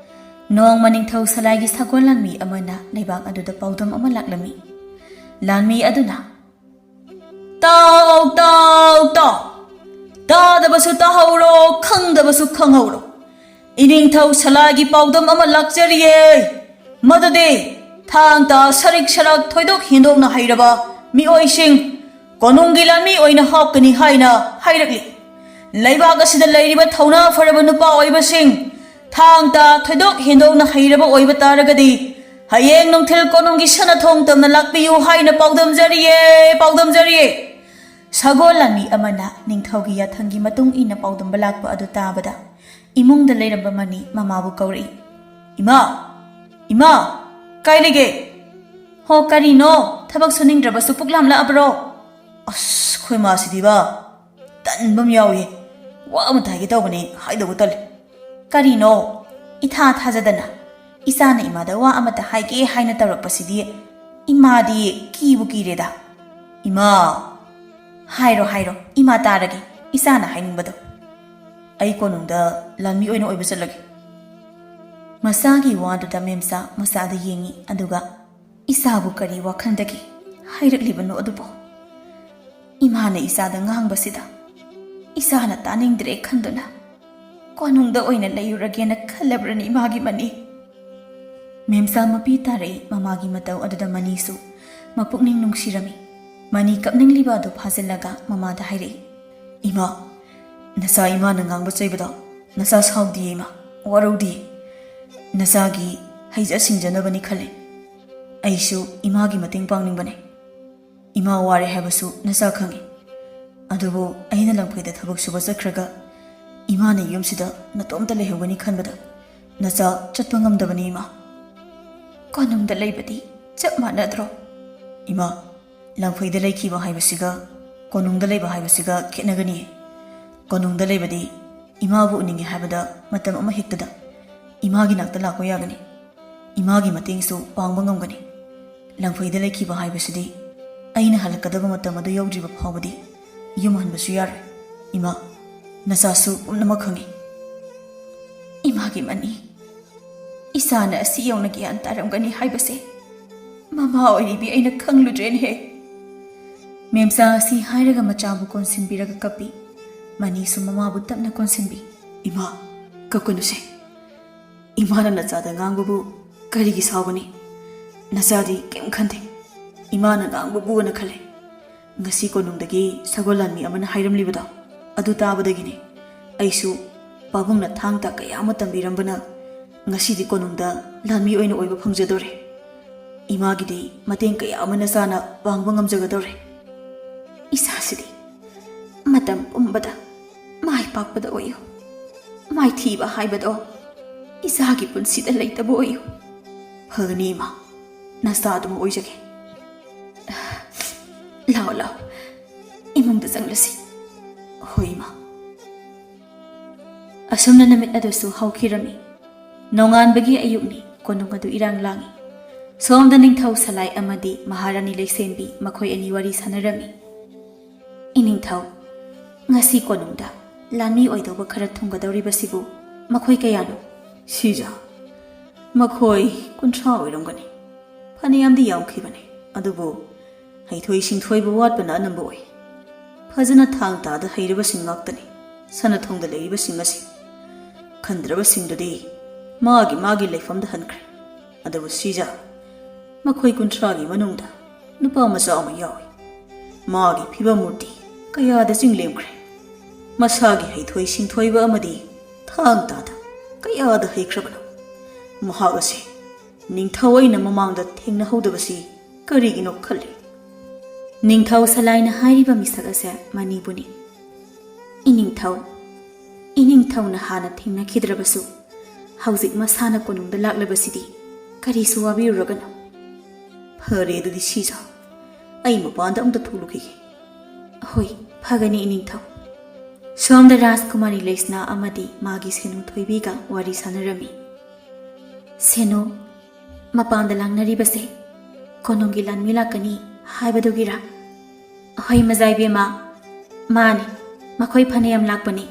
ꯅꯣꯡꯃ ꯅꯤꯡꯊꯧ ꯁꯂꯥꯏꯒꯤ ꯁꯒꯣꯜ ꯂꯥꯟꯃꯤ ꯑꯃꯅ ꯂꯩꯕꯥꯛ ꯑꯗꯨꯗ ꯄꯥꯎꯗꯝ ꯑꯃ ꯂꯥꯛꯂꯝꯃꯤ꯫ ꯂꯥꯟꯃꯤ ꯑꯗꯨꯅ, "ꯇꯥꯎ, ꯇꯥꯎ, ꯇꯥꯎ! ꯇꯥꯗꯕꯁꯨ ꯇꯥꯍꯧꯔꯣ, ꯈꯪꯗꯕꯁꯨ ꯈꯪꯍꯧꯔꯣ꯫ ꯏꯅꯤꯡꯊꯧ ꯁꯂꯥꯏꯒꯤ ꯄꯥꯎꯗꯝ ꯑꯃ ꯂꯥꯛꯆꯔꯤꯌꯦ꯫ ꯃꯗꯨꯗꯤ ꯊꯥꯡ ꯇꯥ ꯁꯔꯤꯛ ꯁꯔꯥꯛ ꯊꯣꯏꯗꯣꯛ ꯍꯦꯟꯗꯣꯛꯅ ꯍꯩꯔꯕ ꯃꯤꯑꯣꯏꯁꯤꯡ ꯀꯣꯅꯨꯡꯒꯤ ꯂꯥꯟꯃꯤ ꯑꯣꯏꯅ ꯍꯥꯞꯀꯅꯤ ꯍꯥꯏꯅ ꯍꯥꯏꯔꯛꯂꯤ꯫ ꯂꯩꯕꯥꯛ ꯑꯁꯤꯗ ꯂꯩꯔꯤꯕ ꯊꯧꯅꯥ ꯐꯔꯕ ꯅꯨꯄꯥ ꯑꯣꯏꯕꯁꯤꯡ ꯊꯥꯡ ꯇꯥ ꯊꯣꯏꯗꯣꯛ ꯍꯦꯟꯗꯣꯛꯅ ꯍꯩꯔꯕ ꯑꯣꯏꯕ ꯇꯥꯔꯒꯗꯤ ꯍꯌꯦꯡ ꯅꯨꯡꯊꯤꯜ ꯀꯣꯅꯨꯡꯒꯤ ꯁꯅꯥ ꯊꯣꯡ ꯇꯝꯅ ꯂꯥꯛꯄꯤꯌꯨ ꯍꯥꯏꯅ ꯄꯥꯎꯗꯝꯖꯔꯤꯌꯦ, ꯄꯥꯎꯗꯝꯖꯔꯤꯌꯦ꯫" ꯁꯒꯣꯜ ꯂꯥꯟꯃꯤ ꯑꯃꯅ ꯅꯤꯡꯊꯧꯒꯤ ꯌꯥꯊꯪꯒꯤ ꯃꯇꯨꯡ ꯏꯟꯅ ꯄꯥꯎꯗꯝꯕ ꯂꯥꯛꯄ ꯑꯗꯨ ꯇꯥꯕꯗ ꯏꯃꯨꯡꯗ ꯂꯩꯔꯝꯕ ꯃꯅꯤ ꯃꯃꯥꯕꯨ ꯀꯧꯔꯛꯏ꯫ "ꯏꯃꯥ! ꯏꯃꯥ! ꯀꯥꯏ ꯂꯩꯒꯦ? ꯍꯣ, ꯀꯔꯤꯅꯣ? ꯊꯕꯛ ꯁꯨꯅꯤꯡꯗ꯭ꯔꯕꯁꯨ ꯄꯨꯛ ꯂꯥꯝꯂꯛꯑꯕ꯭ꯔꯣ?" ꯑꯁ, ꯑꯩꯈꯣꯏ ꯃꯥꯁꯤꯗꯤꯕ ꯇꯟꯕ ꯑꯃ ꯌꯥꯎꯏ꯫ ꯋꯥ ꯑꯃꯇ ꯍꯥꯏꯒꯦ ꯇꯧꯕꯅꯦ, ꯍꯥꯏꯗꯧꯕ ꯇꯜꯂꯤ꯫ "ꯀꯔꯤꯅꯣ? ꯏꯊꯥ ꯊꯥꯖꯗꯅ ꯏꯆꯥꯅ ꯏꯃꯥꯗ ꯋꯥ ꯑꯃꯇ ꯍꯥꯏꯒꯦ ꯍꯥꯏꯅ ꯇꯧꯔꯛꯄꯁꯤꯗꯤ ꯏꯃꯥꯗꯤ ꯀꯤꯕꯨ ꯀꯤꯔꯦꯗ꯫" "ꯏꯃꯥ!" "ꯍꯥꯏꯔꯣ, ꯍꯥꯏꯔꯣ, ꯏꯃꯥ ꯇꯥꯔꯒꯦ, ꯏꯆꯥꯅ ꯍꯥꯏꯅꯤꯡꯕꯗꯣ꯫" "ꯑꯩ ꯀꯣꯅꯨꯡꯗ ꯂꯥꯟꯃꯤ ꯑꯣꯏꯅ ꯑꯣꯏꯕ ꯆꯠꯂꯒꯦ꯫" ꯃꯁꯥꯒꯤ ꯋꯥꯗꯨꯗ ꯃꯦꯝꯆꯥ ꯃꯆꯥꯗ ꯌꯦꯡꯉꯤ, ꯑꯗꯨꯒ "ꯏꯆꯥꯕꯨ ꯀꯔꯤ ꯋꯥꯈꯜꯗꯒꯤ ꯍꯥꯏꯔꯛꯂꯤꯕꯅꯣ ꯑꯗꯨꯕꯨ? ꯏꯃꯥꯅ ꯏꯆꯥꯗ ꯉꯥꯡꯕꯁꯤꯗ ꯏꯆꯥꯅ ꯇꯥꯅꯤꯡꯗ꯭ꯔꯦ ꯈꯟꯗꯨꯅ ꯀꯣꯅꯨꯡꯗ ꯑꯣꯏꯅ ꯂꯩꯔꯨꯔꯒꯦꯅ ꯈꯜꯂꯕ꯭ꯔꯅꯤ ꯏꯃꯥꯒꯤ ꯃꯅꯤ?" ꯃꯦꯝꯆꯥ ꯃꯄꯤ ꯇꯥꯔꯛꯏ꯫ ꯃꯃꯥꯒꯤ ꯃꯇꯧ ꯑꯗꯨꯗ ꯃꯅꯤꯁꯨ ꯃꯄꯨꯛꯅꯤꯡ ꯅꯨꯡꯁꯤꯔꯝꯃꯤ꯫ ꯃꯅꯤ ꯀꯞꯅꯤꯡꯂꯤꯕ ꯑꯗꯨ ꯐꯥꯖꯤꯜꯂꯒ ꯃꯃꯥꯗ ꯍꯥꯏꯔꯛꯏ, "ꯏꯃꯥ, ꯅꯆꯥ ꯏꯃꯥꯅ ꯉꯥꯡꯕ ꯆꯩꯕꯗꯣ ꯅꯆꯥ ꯁꯥꯎꯗꯤꯌꯦ ꯏꯃꯥ, ꯋꯥꯔꯧꯗꯤꯌꯦ꯫ ꯅꯆꯥꯒꯤ ꯍꯩꯖ ꯁꯤꯡꯖꯅꯕꯅꯤ ꯈꯜꯂꯦ꯫ ꯑꯩꯁꯨ ꯏꯃꯥꯒꯤ ꯃꯇꯦꯡ ꯄꯥꯡꯅꯤꯡꯕꯅꯦ꯫ ꯏꯃꯥ ꯋꯥꯔꯦ ꯍꯥꯏꯕꯁꯨ ꯅꯆꯥ ꯈꯪꯉꯤ꯫ ꯑꯗꯨꯕꯨ ꯑꯩꯅ ꯂꯝꯐꯩꯗ ꯊꯕꯛ ꯁꯨꯕ ꯆꯠꯈ꯭ꯔꯒ ꯏꯃꯥꯅ ꯌꯨꯝꯁꯤꯗ ꯅꯇꯣꯝꯇ ꯂꯩꯍꯧꯒꯅꯤ ꯈꯟꯕꯗ ꯅꯆꯥ ꯆꯠꯄ ꯉꯝꯗꯕꯅꯤ ꯏꯃꯥ꯫" "ꯀꯣꯅꯨꯡꯗ ꯂꯩꯕꯗꯤ ꯆꯞ ꯃꯥꯟꯅꯗ꯭ꯔꯣ?" "ꯏꯃꯥ, ꯂꯝꯐꯩꯗ ꯂꯩꯈꯤꯕ ꯍꯥꯏꯕꯁꯤꯒ ꯀꯣꯅꯨꯡꯗ ꯂꯩꯕ ꯍꯥꯏꯕꯁꯤꯒ ꯈꯦꯠꯅꯒꯅꯤꯌꯦ꯫ ꯀꯣꯅꯨꯡꯗ ꯂꯩꯕꯗꯤ ꯏꯃꯥꯕꯨ ꯎꯅꯤꯡꯉꯦ ꯍꯥꯏꯕꯗ ꯃꯇꯝ ꯑꯃ ꯍꯦꯛꯇꯗ ꯏꯃꯥꯒꯤ ꯅꯥꯛꯇ ꯂꯥꯛꯄ ꯌꯥꯒꯅꯤ꯫ ꯏꯃꯥꯒꯤ ꯃꯇꯦꯡꯁꯨ ꯄꯥꯡꯕ ꯉꯝꯒꯅꯤ꯫ ꯂꯝꯐꯩꯗ ꯂꯩꯈꯤꯕ ꯍꯥꯏꯕꯁꯤꯗꯤ ꯑꯩꯅ ꯍꯜꯂꯛꯀꯗꯕ ꯃꯇꯝ ꯑꯗꯨ ꯌꯧꯗ꯭ꯔꯤꯕ ꯐꯥꯎꯕꯗꯤ ꯌꯨꯝ ꯍꯟꯕꯁꯨ ꯌꯥꯔꯣꯏ꯫ ꯏꯃꯥ, ꯅꯆꯥꯁꯨ ꯄꯨꯝꯅꯃꯛ ꯈꯪꯉꯤ꯫" "ꯏꯃꯥꯒꯤ ꯃꯅꯤ, ꯏꯆꯥꯅ ꯑꯁꯤ ꯌꯧꯅ ꯒ꯭ꯌꯥꯟ ꯇꯥꯔꯝꯒꯅꯤ ꯍꯥꯏꯕꯁꯦ ꯃꯃꯥ ꯑꯣꯏꯔꯤꯕꯤ ꯑꯩꯅ ꯈꯪꯂꯨꯗ꯭ꯔꯦꯅꯦꯍꯦ꯫" ꯃꯦꯝꯆꯥ ꯑꯁꯤ ꯍꯥꯏꯔꯒ ꯃꯆꯥꯕꯨ ꯀꯣꯟꯁꯤꯟꯕꯤꯔꯒ ꯀꯞꯄꯤ꯫ ꯃꯅꯤꯁꯨ ꯃꯃꯥꯕꯨ ꯇꯞꯅ ꯀꯣꯟꯁꯤꯟꯕꯤ꯫ "ꯏꯃꯥ, ꯀꯞꯀꯅꯨꯁꯦ꯫ ꯏꯃꯥꯅ ꯅꯆꯥꯗ ꯉꯥꯡꯕꯕꯨ ꯀꯔꯤꯒꯤ ꯁꯥꯎꯒꯅꯤ? ꯅꯆꯥꯗꯤ ꯀꯩꯝ ꯈꯟꯗꯦ꯫ ꯏꯃꯥꯅ ꯉꯥꯡꯕꯕꯨꯅ ꯈꯜꯂꯦ꯫ ꯉꯁꯤ ꯀꯣꯅꯨꯡꯗꯒꯤ ꯁꯒꯣꯜ ꯂꯥꯟꯃꯤ ꯑꯃꯅ ꯍꯥꯏꯔꯝꯂꯤꯕꯗꯣ ꯑꯗꯨ ꯇꯥꯕꯗꯒꯤꯅꯦ꯫ ꯑꯩꯁꯨ ꯄꯥꯕꯨꯡꯅ ꯊꯥꯡ ꯇꯥ ꯀꯌꯥ ꯑꯃ ꯇꯝꯕꯤꯔꯝꯕꯅ ꯉꯁꯤꯗꯤ ꯀꯣꯅꯨꯡꯗ ꯂꯥꯟꯃꯤ ꯑꯣꯏꯅ ꯑꯣꯏꯕ ꯐꯪꯖꯗꯣꯔꯦ꯫ ꯏꯃꯥꯒꯤꯗꯤ ꯃꯇꯦꯡ ꯀꯌꯥ ꯑꯃ ꯅꯆꯥꯅ ꯄꯥꯡꯕ ꯉꯝꯖꯒꯗꯧꯔꯦ꯫ ꯏꯆꯥꯁꯤꯗꯤ ꯃꯇꯝ ꯄꯨꯝꯕꯗ ꯃꯥꯏ ꯄꯥꯛꯄꯗ ꯑꯣꯏꯌꯨ꯫ ꯃꯥꯏꯊꯤꯕ ꯍꯥꯏꯕꯗꯣ ꯏꯆꯥꯒꯤ ꯄꯨꯟꯁꯤꯗ ꯂꯩꯇꯕ ꯑꯣꯏꯌꯨ꯫" "ꯐꯒꯅꯤ ꯏꯃꯥ, ꯅꯆꯥ ꯑꯗꯨꯃꯛ ꯑꯣꯏꯖꯒꯦ꯫ ꯂꯥꯛꯑꯣ, ꯂꯥꯛꯑꯣ, ꯏꯃꯨꯡꯗ ꯆꯪꯂꯁꯤ꯫" "ꯍꯣꯏ ꯏꯃꯥ꯫" ꯑꯁꯨꯝꯅ ꯅꯨꯃꯤꯠ ꯑꯗꯨꯁꯨ ꯍꯧꯈꯤꯔꯝꯃꯤ꯫ ꯅꯣꯡꯉꯥꯟꯕꯒꯤ ꯑꯌꯨꯛꯅꯤ꯫ ꯀꯣꯅꯨꯡ ꯑꯗꯨ ꯏꯔꯥꯡ ꯂꯥꯡꯏ꯫ ꯁꯣꯝꯗ ꯅꯤꯡꯊꯧ ꯁꯂꯥꯏ ꯑꯃꯗꯤ ꯃꯍꯥꯔꯥꯅꯤ ꯂꯩꯁꯦꯝꯕꯤ ꯃꯈꯣꯏ ꯑꯅꯤ ꯋꯥꯔꯤ ꯁꯥꯟꯅꯔꯝꯃꯤ꯫ "ꯏꯅꯤꯡꯊꯧ, ꯉꯁꯤ ꯀꯣꯅꯨꯡꯗ ꯂꯥꯟꯃꯤ ꯑꯣꯏꯗꯧꯕ ꯈꯔ ꯊꯨꯡꯒꯗꯧꯔꯤꯕꯁꯤꯕꯨ ꯃꯈꯣꯏ ꯀꯌꯥꯅꯣ?" "ꯁꯤꯖ, ꯃꯈꯣꯏ ꯀꯨꯟꯊ꯭ꯔꯥ ꯑꯣꯏꯔꯝꯒꯅꯤ꯫ ꯐꯅꯌꯥꯝꯗꯤ ꯌꯥꯝꯈꯤꯕꯅꯤ, ꯑꯗꯨꯕꯨ ꯍꯩꯊꯣꯏ ꯁꯤꯡꯊꯣꯏꯕ ꯋꯥꯠꯄꯅ ꯑꯅꯝꯕ ꯑꯣꯏ꯫ ꯐꯖꯅ ꯊꯥꯡ ꯇꯥꯗ ꯍꯩꯔꯕꯁꯤꯡ ꯉꯥꯛꯇꯅꯤ ꯁꯅꯊꯣꯡꯗ ꯂꯩꯔꯤꯕꯁꯤꯡ ꯑꯁꯤ꯫ ꯈꯟꯗ꯭ꯔꯕꯁꯤꯡꯗꯨꯗꯤ ꯃꯥꯒꯤ ꯃꯥꯒꯤ ꯂꯩꯐꯝꯗ ꯍꯟꯈ꯭ꯔꯦ꯫ ꯑꯗꯨꯕꯨ ꯁꯤꯖ, ꯃꯈꯣꯏ ꯀꯨꯟꯊ꯭ꯔꯥꯒꯤ ꯃꯅꯨꯡꯗ ꯅꯨꯄꯥ ꯃꯆꯥ ꯑꯃ ꯌꯥꯎꯏ꯫ ꯃꯥꯒꯤ ꯐꯤꯕꯝ ꯃꯨꯔꯇꯤ ꯀꯌꯥꯗ ꯆꯤꯡꯂꯦꯝꯈ꯭ꯔꯦ꯫ ꯃꯁꯥꯒꯤ ꯍꯩꯊꯣꯏ ꯁꯤꯡꯊꯣꯏꯕ ꯑꯃꯗꯤ ꯊꯥꯡ ꯇꯥꯗ ꯀꯌꯥꯗ ꯍꯩꯈ꯭ꯔꯕꯅꯣ꯫ ꯃꯍꯥꯛ ꯑꯁꯤ ꯅꯤꯡꯊꯧ ꯑꯩꯅ ꯃꯃꯥꯡꯗ ꯊꯦꯡꯅꯍꯧꯗꯕꯁꯤ ꯀꯔꯤꯒꯤꯅꯣ ꯈꯜꯂꯤ꯫ ꯅꯤꯡꯊꯧ ꯁꯂꯥꯏꯅ ꯍꯥꯏꯔꯤꯕ ꯃꯤꯁꯛ ꯑꯁꯦ ꯃꯅꯤꯕꯨꯅꯤ꯫ ꯏꯅꯤꯡꯊꯧ, ꯏꯅꯤꯡꯊꯧꯅ ꯍꯥꯟꯅ ꯊꯦꯡꯅꯈꯤꯗ꯭ꯔꯕꯁꯨ, ꯍꯧꯖꯤꯛ ꯃꯁꯥꯅ ꯀꯣꯅꯨꯡꯗ ꯂꯥꯛꯂꯕꯁꯤꯗꯤ ꯀꯔꯤꯁꯨ ꯋꯥꯕꯤꯔꯨꯔꯒꯅꯨ꯫ ꯐꯔꯦ, ꯑꯗꯨꯗꯤ ꯁꯤꯖ, ꯑꯩ ꯃꯄꯥꯟꯗ ꯑꯃꯨꯛꯇ ꯊꯣꯛꯂꯨꯈꯤꯒꯦ꯫ ꯍꯣꯏ, ꯐꯒꯅꯤ ꯏꯅꯤꯡꯊꯧ꯫ ꯁꯣꯝꯗ ꯔꯥꯖꯀꯨꯃꯥꯔꯤ ꯂꯩꯁꯅꯥ ꯑꯃꯗꯤ ꯃꯥꯒꯤ ꯁꯦꯅꯨ ꯊꯣꯏꯕꯤꯒ ꯋꯥꯔꯤ ꯁꯥꯟꯅꯔꯝꯃꯤ꯫ ꯁꯦꯅꯨ, ꯃꯄꯥꯟꯗ ꯂꯥꯡꯅꯔꯤꯕꯁꯦ ꯀꯣꯅꯨꯡꯒꯤ ꯂꯥꯟꯃꯤ ꯂꯥꯛꯀꯅꯤ ꯍꯥꯏꯕꯗꯨꯒꯤꯔꯥ? ꯍꯣꯏ ꯃꯖꯥ ꯏꯕꯦꯝꯃ, ꯃꯥꯅꯤ, ꯃꯈꯣꯏ ꯐꯅꯌꯥꯝ ꯂꯥꯛꯄꯅꯤ꯫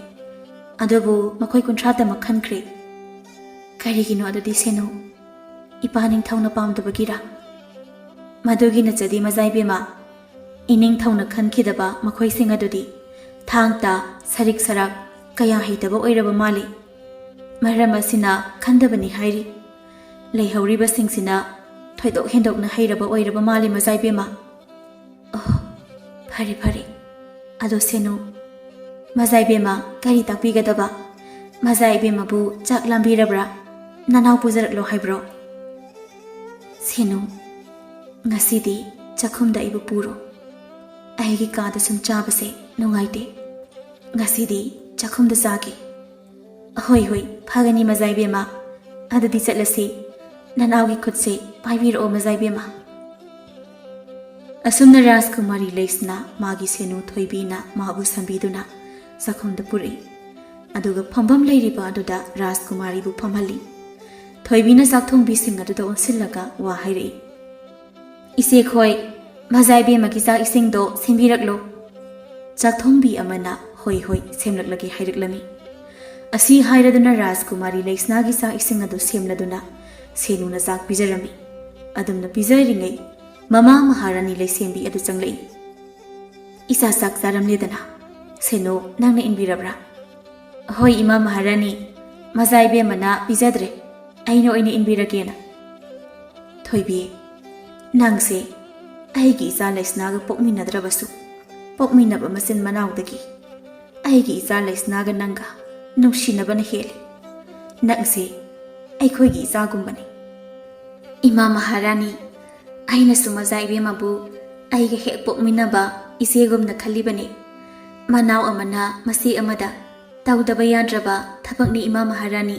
ꯑꯗꯨꯕꯨ ꯃꯈꯣꯏ ꯀꯨꯟꯊ꯭ꯔꯥꯇꯃꯛ ꯈꯟꯈ꯭ꯔꯦ꯫ ꯀꯔꯤꯒꯤꯅꯣ ꯑꯗꯨꯗꯤ ꯁꯦꯅꯨ? ꯏꯄꯥ ꯅꯤꯡꯊꯧꯅ ꯄꯥꯝꯗꯕꯒꯤꯔꯥ? ꯃꯗꯨꯒꯤ ꯅꯠꯆꯗꯦ ꯃꯖꯥ ꯏꯕꯦꯝꯃ꯫ ꯏꯅꯤꯡꯊꯧꯅ ꯈꯟꯈꯤꯗꯕ ꯃꯈꯣꯏꯁꯤꯡ ꯑꯗꯨꯗꯤ ꯊꯥꯡ ꯇꯥ, ꯁꯔꯤꯛ ꯁꯔꯥꯛ ꯀꯌꯥ ꯍꯩꯇꯕ ꯑꯣꯏꯔꯕ ꯃꯥꯜꯂꯤ꯫ ꯃꯔꯝ ꯑꯁꯤꯅ ꯈꯟꯗꯕꯅꯤ ꯍꯥꯏꯔꯤ꯫ ꯂꯩꯍꯧꯔꯤꯕꯁꯤꯡꯁꯤꯅ ꯊꯣꯏꯗꯣꯛ ꯍꯦꯟꯗꯣꯛꯅ ꯍꯩꯔꯕ ꯑꯣꯏꯔꯕ ꯃꯥꯜꯂꯤ ꯃꯖꯥ ꯏꯕꯦꯝꯃ꯫ ꯑꯣ, ꯐꯔꯦ ꯐꯔꯦ꯫ ꯑꯗꯣ ꯁꯦꯅꯨ, ꯃꯖꯥ ꯏꯕꯦꯝꯃ ꯀꯔꯤ ꯇꯥꯛꯄꯤꯒꯗꯕ? ꯃꯖꯥ ꯏꯕꯦꯝꯃꯕꯨ ꯆꯥꯛ ꯂꯥꯝꯕꯤꯔꯕ꯭ꯔꯥ? ꯅꯅꯥꯎ ꯄꯨꯖꯔꯛꯂꯣ ꯍꯥꯏꯕ꯭ꯔꯣ? ꯁꯦꯅꯨ, ꯉꯁꯤꯗꯤ ꯆꯥꯛꯈꯨꯝꯗ ꯑꯩꯕꯨ ꯄꯨꯔꯣ꯫ ꯑꯩꯒꯤ ꯀꯥꯗ ꯁꯨꯝ ꯆꯥꯕꯁꯦ ꯅꯨꯡꯉꯥꯏꯇꯦ꯫ ꯉꯁꯤꯗꯤ ꯆꯥꯛꯈꯨꯝꯗ ꯆꯥꯒꯦ꯫ ꯍꯣꯏ ꯍꯣꯏ, ꯐꯒꯅꯤ ꯃꯖꯥ ꯏꯕꯦꯝꯃ꯫ ꯑꯗꯨꯗꯤ ꯆꯠꯂꯁꯤ꯫ ꯅꯅꯥꯎꯒꯤ ꯈꯨꯠꯁꯦ ꯄꯥꯏꯕꯤꯔꯛꯑꯣ ꯃꯖꯥ ꯏꯕꯦꯝꯃ꯫ ꯑꯁꯨꯝꯅ ꯔꯥꯖꯀꯨꯃꯥꯔꯤ ꯂꯩꯁꯅ ꯃꯥꯒꯤ ꯁꯦꯅꯨ ꯊꯣꯏꯕꯤꯅ ꯃꯥꯕꯨ ꯁꯝꯕꯤꯗꯨꯅ ꯆꯥꯛꯈꯨꯝꯗ ꯄꯨꯔꯛꯏ꯫ ꯑꯗꯨꯒ ꯐꯝꯐꯝ ꯂꯩꯔꯤꯕ ꯑꯗꯨꯗ ꯔꯥꯖꯀꯨꯃꯥꯔꯤꯕꯨ ꯐꯝꯍꯜꯂꯤ꯫ ꯊꯣꯏꯕꯤꯅ ꯆꯥꯛꯊꯣꯡꯕꯤꯁꯤꯡ ꯑꯗꯨꯗ ꯑꯣꯟꯁꯤꯜꯂꯒ ꯋꯥ ꯍꯥꯏꯔꯛꯏ꯫ ꯏꯆꯦꯈꯣꯏ, ꯃꯖꯥ ꯏꯕꯦꯝꯃꯒꯤ ꯆꯥꯛ ꯏꯁꯤꯡꯗꯣ ꯁꯦꯝꯕꯤꯔꯛꯂꯣ꯫ ꯆꯥꯛꯊꯣꯡꯕꯤ ꯑꯃꯅ ꯍꯣꯏ ꯍꯣꯏ ꯁꯦꯝꯂꯛꯂꯒꯦ ꯍꯥꯏꯔꯛꯂꯝꯃꯤ꯫ ꯑꯁꯤ ꯍꯥꯏꯔꯗꯨꯅ ꯔꯥꯖꯀꯨꯃꯥꯔꯤ ꯂꯩꯁꯅꯥꯒꯤ ꯆꯥꯛ ꯏꯁꯤꯡ ꯑꯗꯨ ꯁꯦꯝꯂꯗꯨꯅ ꯁꯦꯅꯨꯅ ꯆꯥꯛ ꯄꯤꯖꯔꯝꯃꯤ꯫ ꯑꯗꯨꯝꯅ ꯄꯤꯖꯔꯤꯉꯩ ꯃꯃꯥ ꯃꯍꯥꯔꯥꯅꯤ ꯂꯩꯁꯦꯝꯕꯤ ꯑꯗꯨ ꯆꯪꯂꯛꯏ꯫ "ꯏꯆꯥ ꯆꯥꯛ ꯆꯥꯔꯝꯂꯦꯗꯅ꯫ ꯁꯦꯅꯨ, ꯅꯪꯅ ꯏꯟꯕꯤꯔꯕ꯭ꯔꯥ?" "ꯍꯣꯏ ꯏꯃꯥ ꯃꯍꯥꯔꯥꯅꯤ, ꯃꯖꯥ ꯏꯕꯦꯝꯃꯅ ꯄꯤꯖꯗ꯭ꯔꯦ, ꯑꯩꯅ ꯑꯣꯏꯅ ꯏꯟꯕꯤꯔꯒꯦꯅ꯫" "ꯊꯣꯏꯕꯤ, ꯅꯪꯁꯦ ꯑꯩꯒꯤ ꯏꯆꯥ ꯂꯩꯁꯅꯥꯒ ꯄꯣꯛꯃꯤꯟꯅꯗ꯭ꯔꯕꯁꯨ, ꯄꯣꯛꯃꯤꯟꯅꯕ ꯃꯆꯤꯟ ꯃꯅꯥꯎꯗꯒꯤ ꯑꯩꯒꯤ ꯏꯆꯥ ꯂꯩꯁꯅꯥꯒ ꯅꯪꯒ ꯅꯨꯡꯁꯤꯅꯕꯅ ꯍꯦꯜꯂꯤ꯫ ꯅꯪꯁꯦ ꯑꯩꯈꯣꯏꯒꯤ ꯏꯆꯥꯒꯨꯝꯕꯅꯤ꯫" "ꯏꯃꯥ ꯃꯍꯥꯔꯥꯅꯤ, ꯑꯩꯅꯁꯨ ꯃꯖꯥ ꯏꯕꯦꯝꯃꯕꯨ ꯑꯩꯒ ꯍꯦꯛ ꯄꯣꯛꯃꯤꯟꯅꯕ ꯏꯆꯦꯒꯨꯝꯅ ꯈꯜꯂꯤꯕꯅꯤ꯫ ꯃꯅꯥꯎ ꯑꯃꯅ ꯃꯆꯦ ꯑꯃꯗ ꯇꯧꯗꯕ ꯌꯥꯗ꯭ꯔꯕ ꯊꯕꯛꯅꯤ ꯏꯃꯥ ꯃꯍꯥꯔꯥꯅꯤ꯫"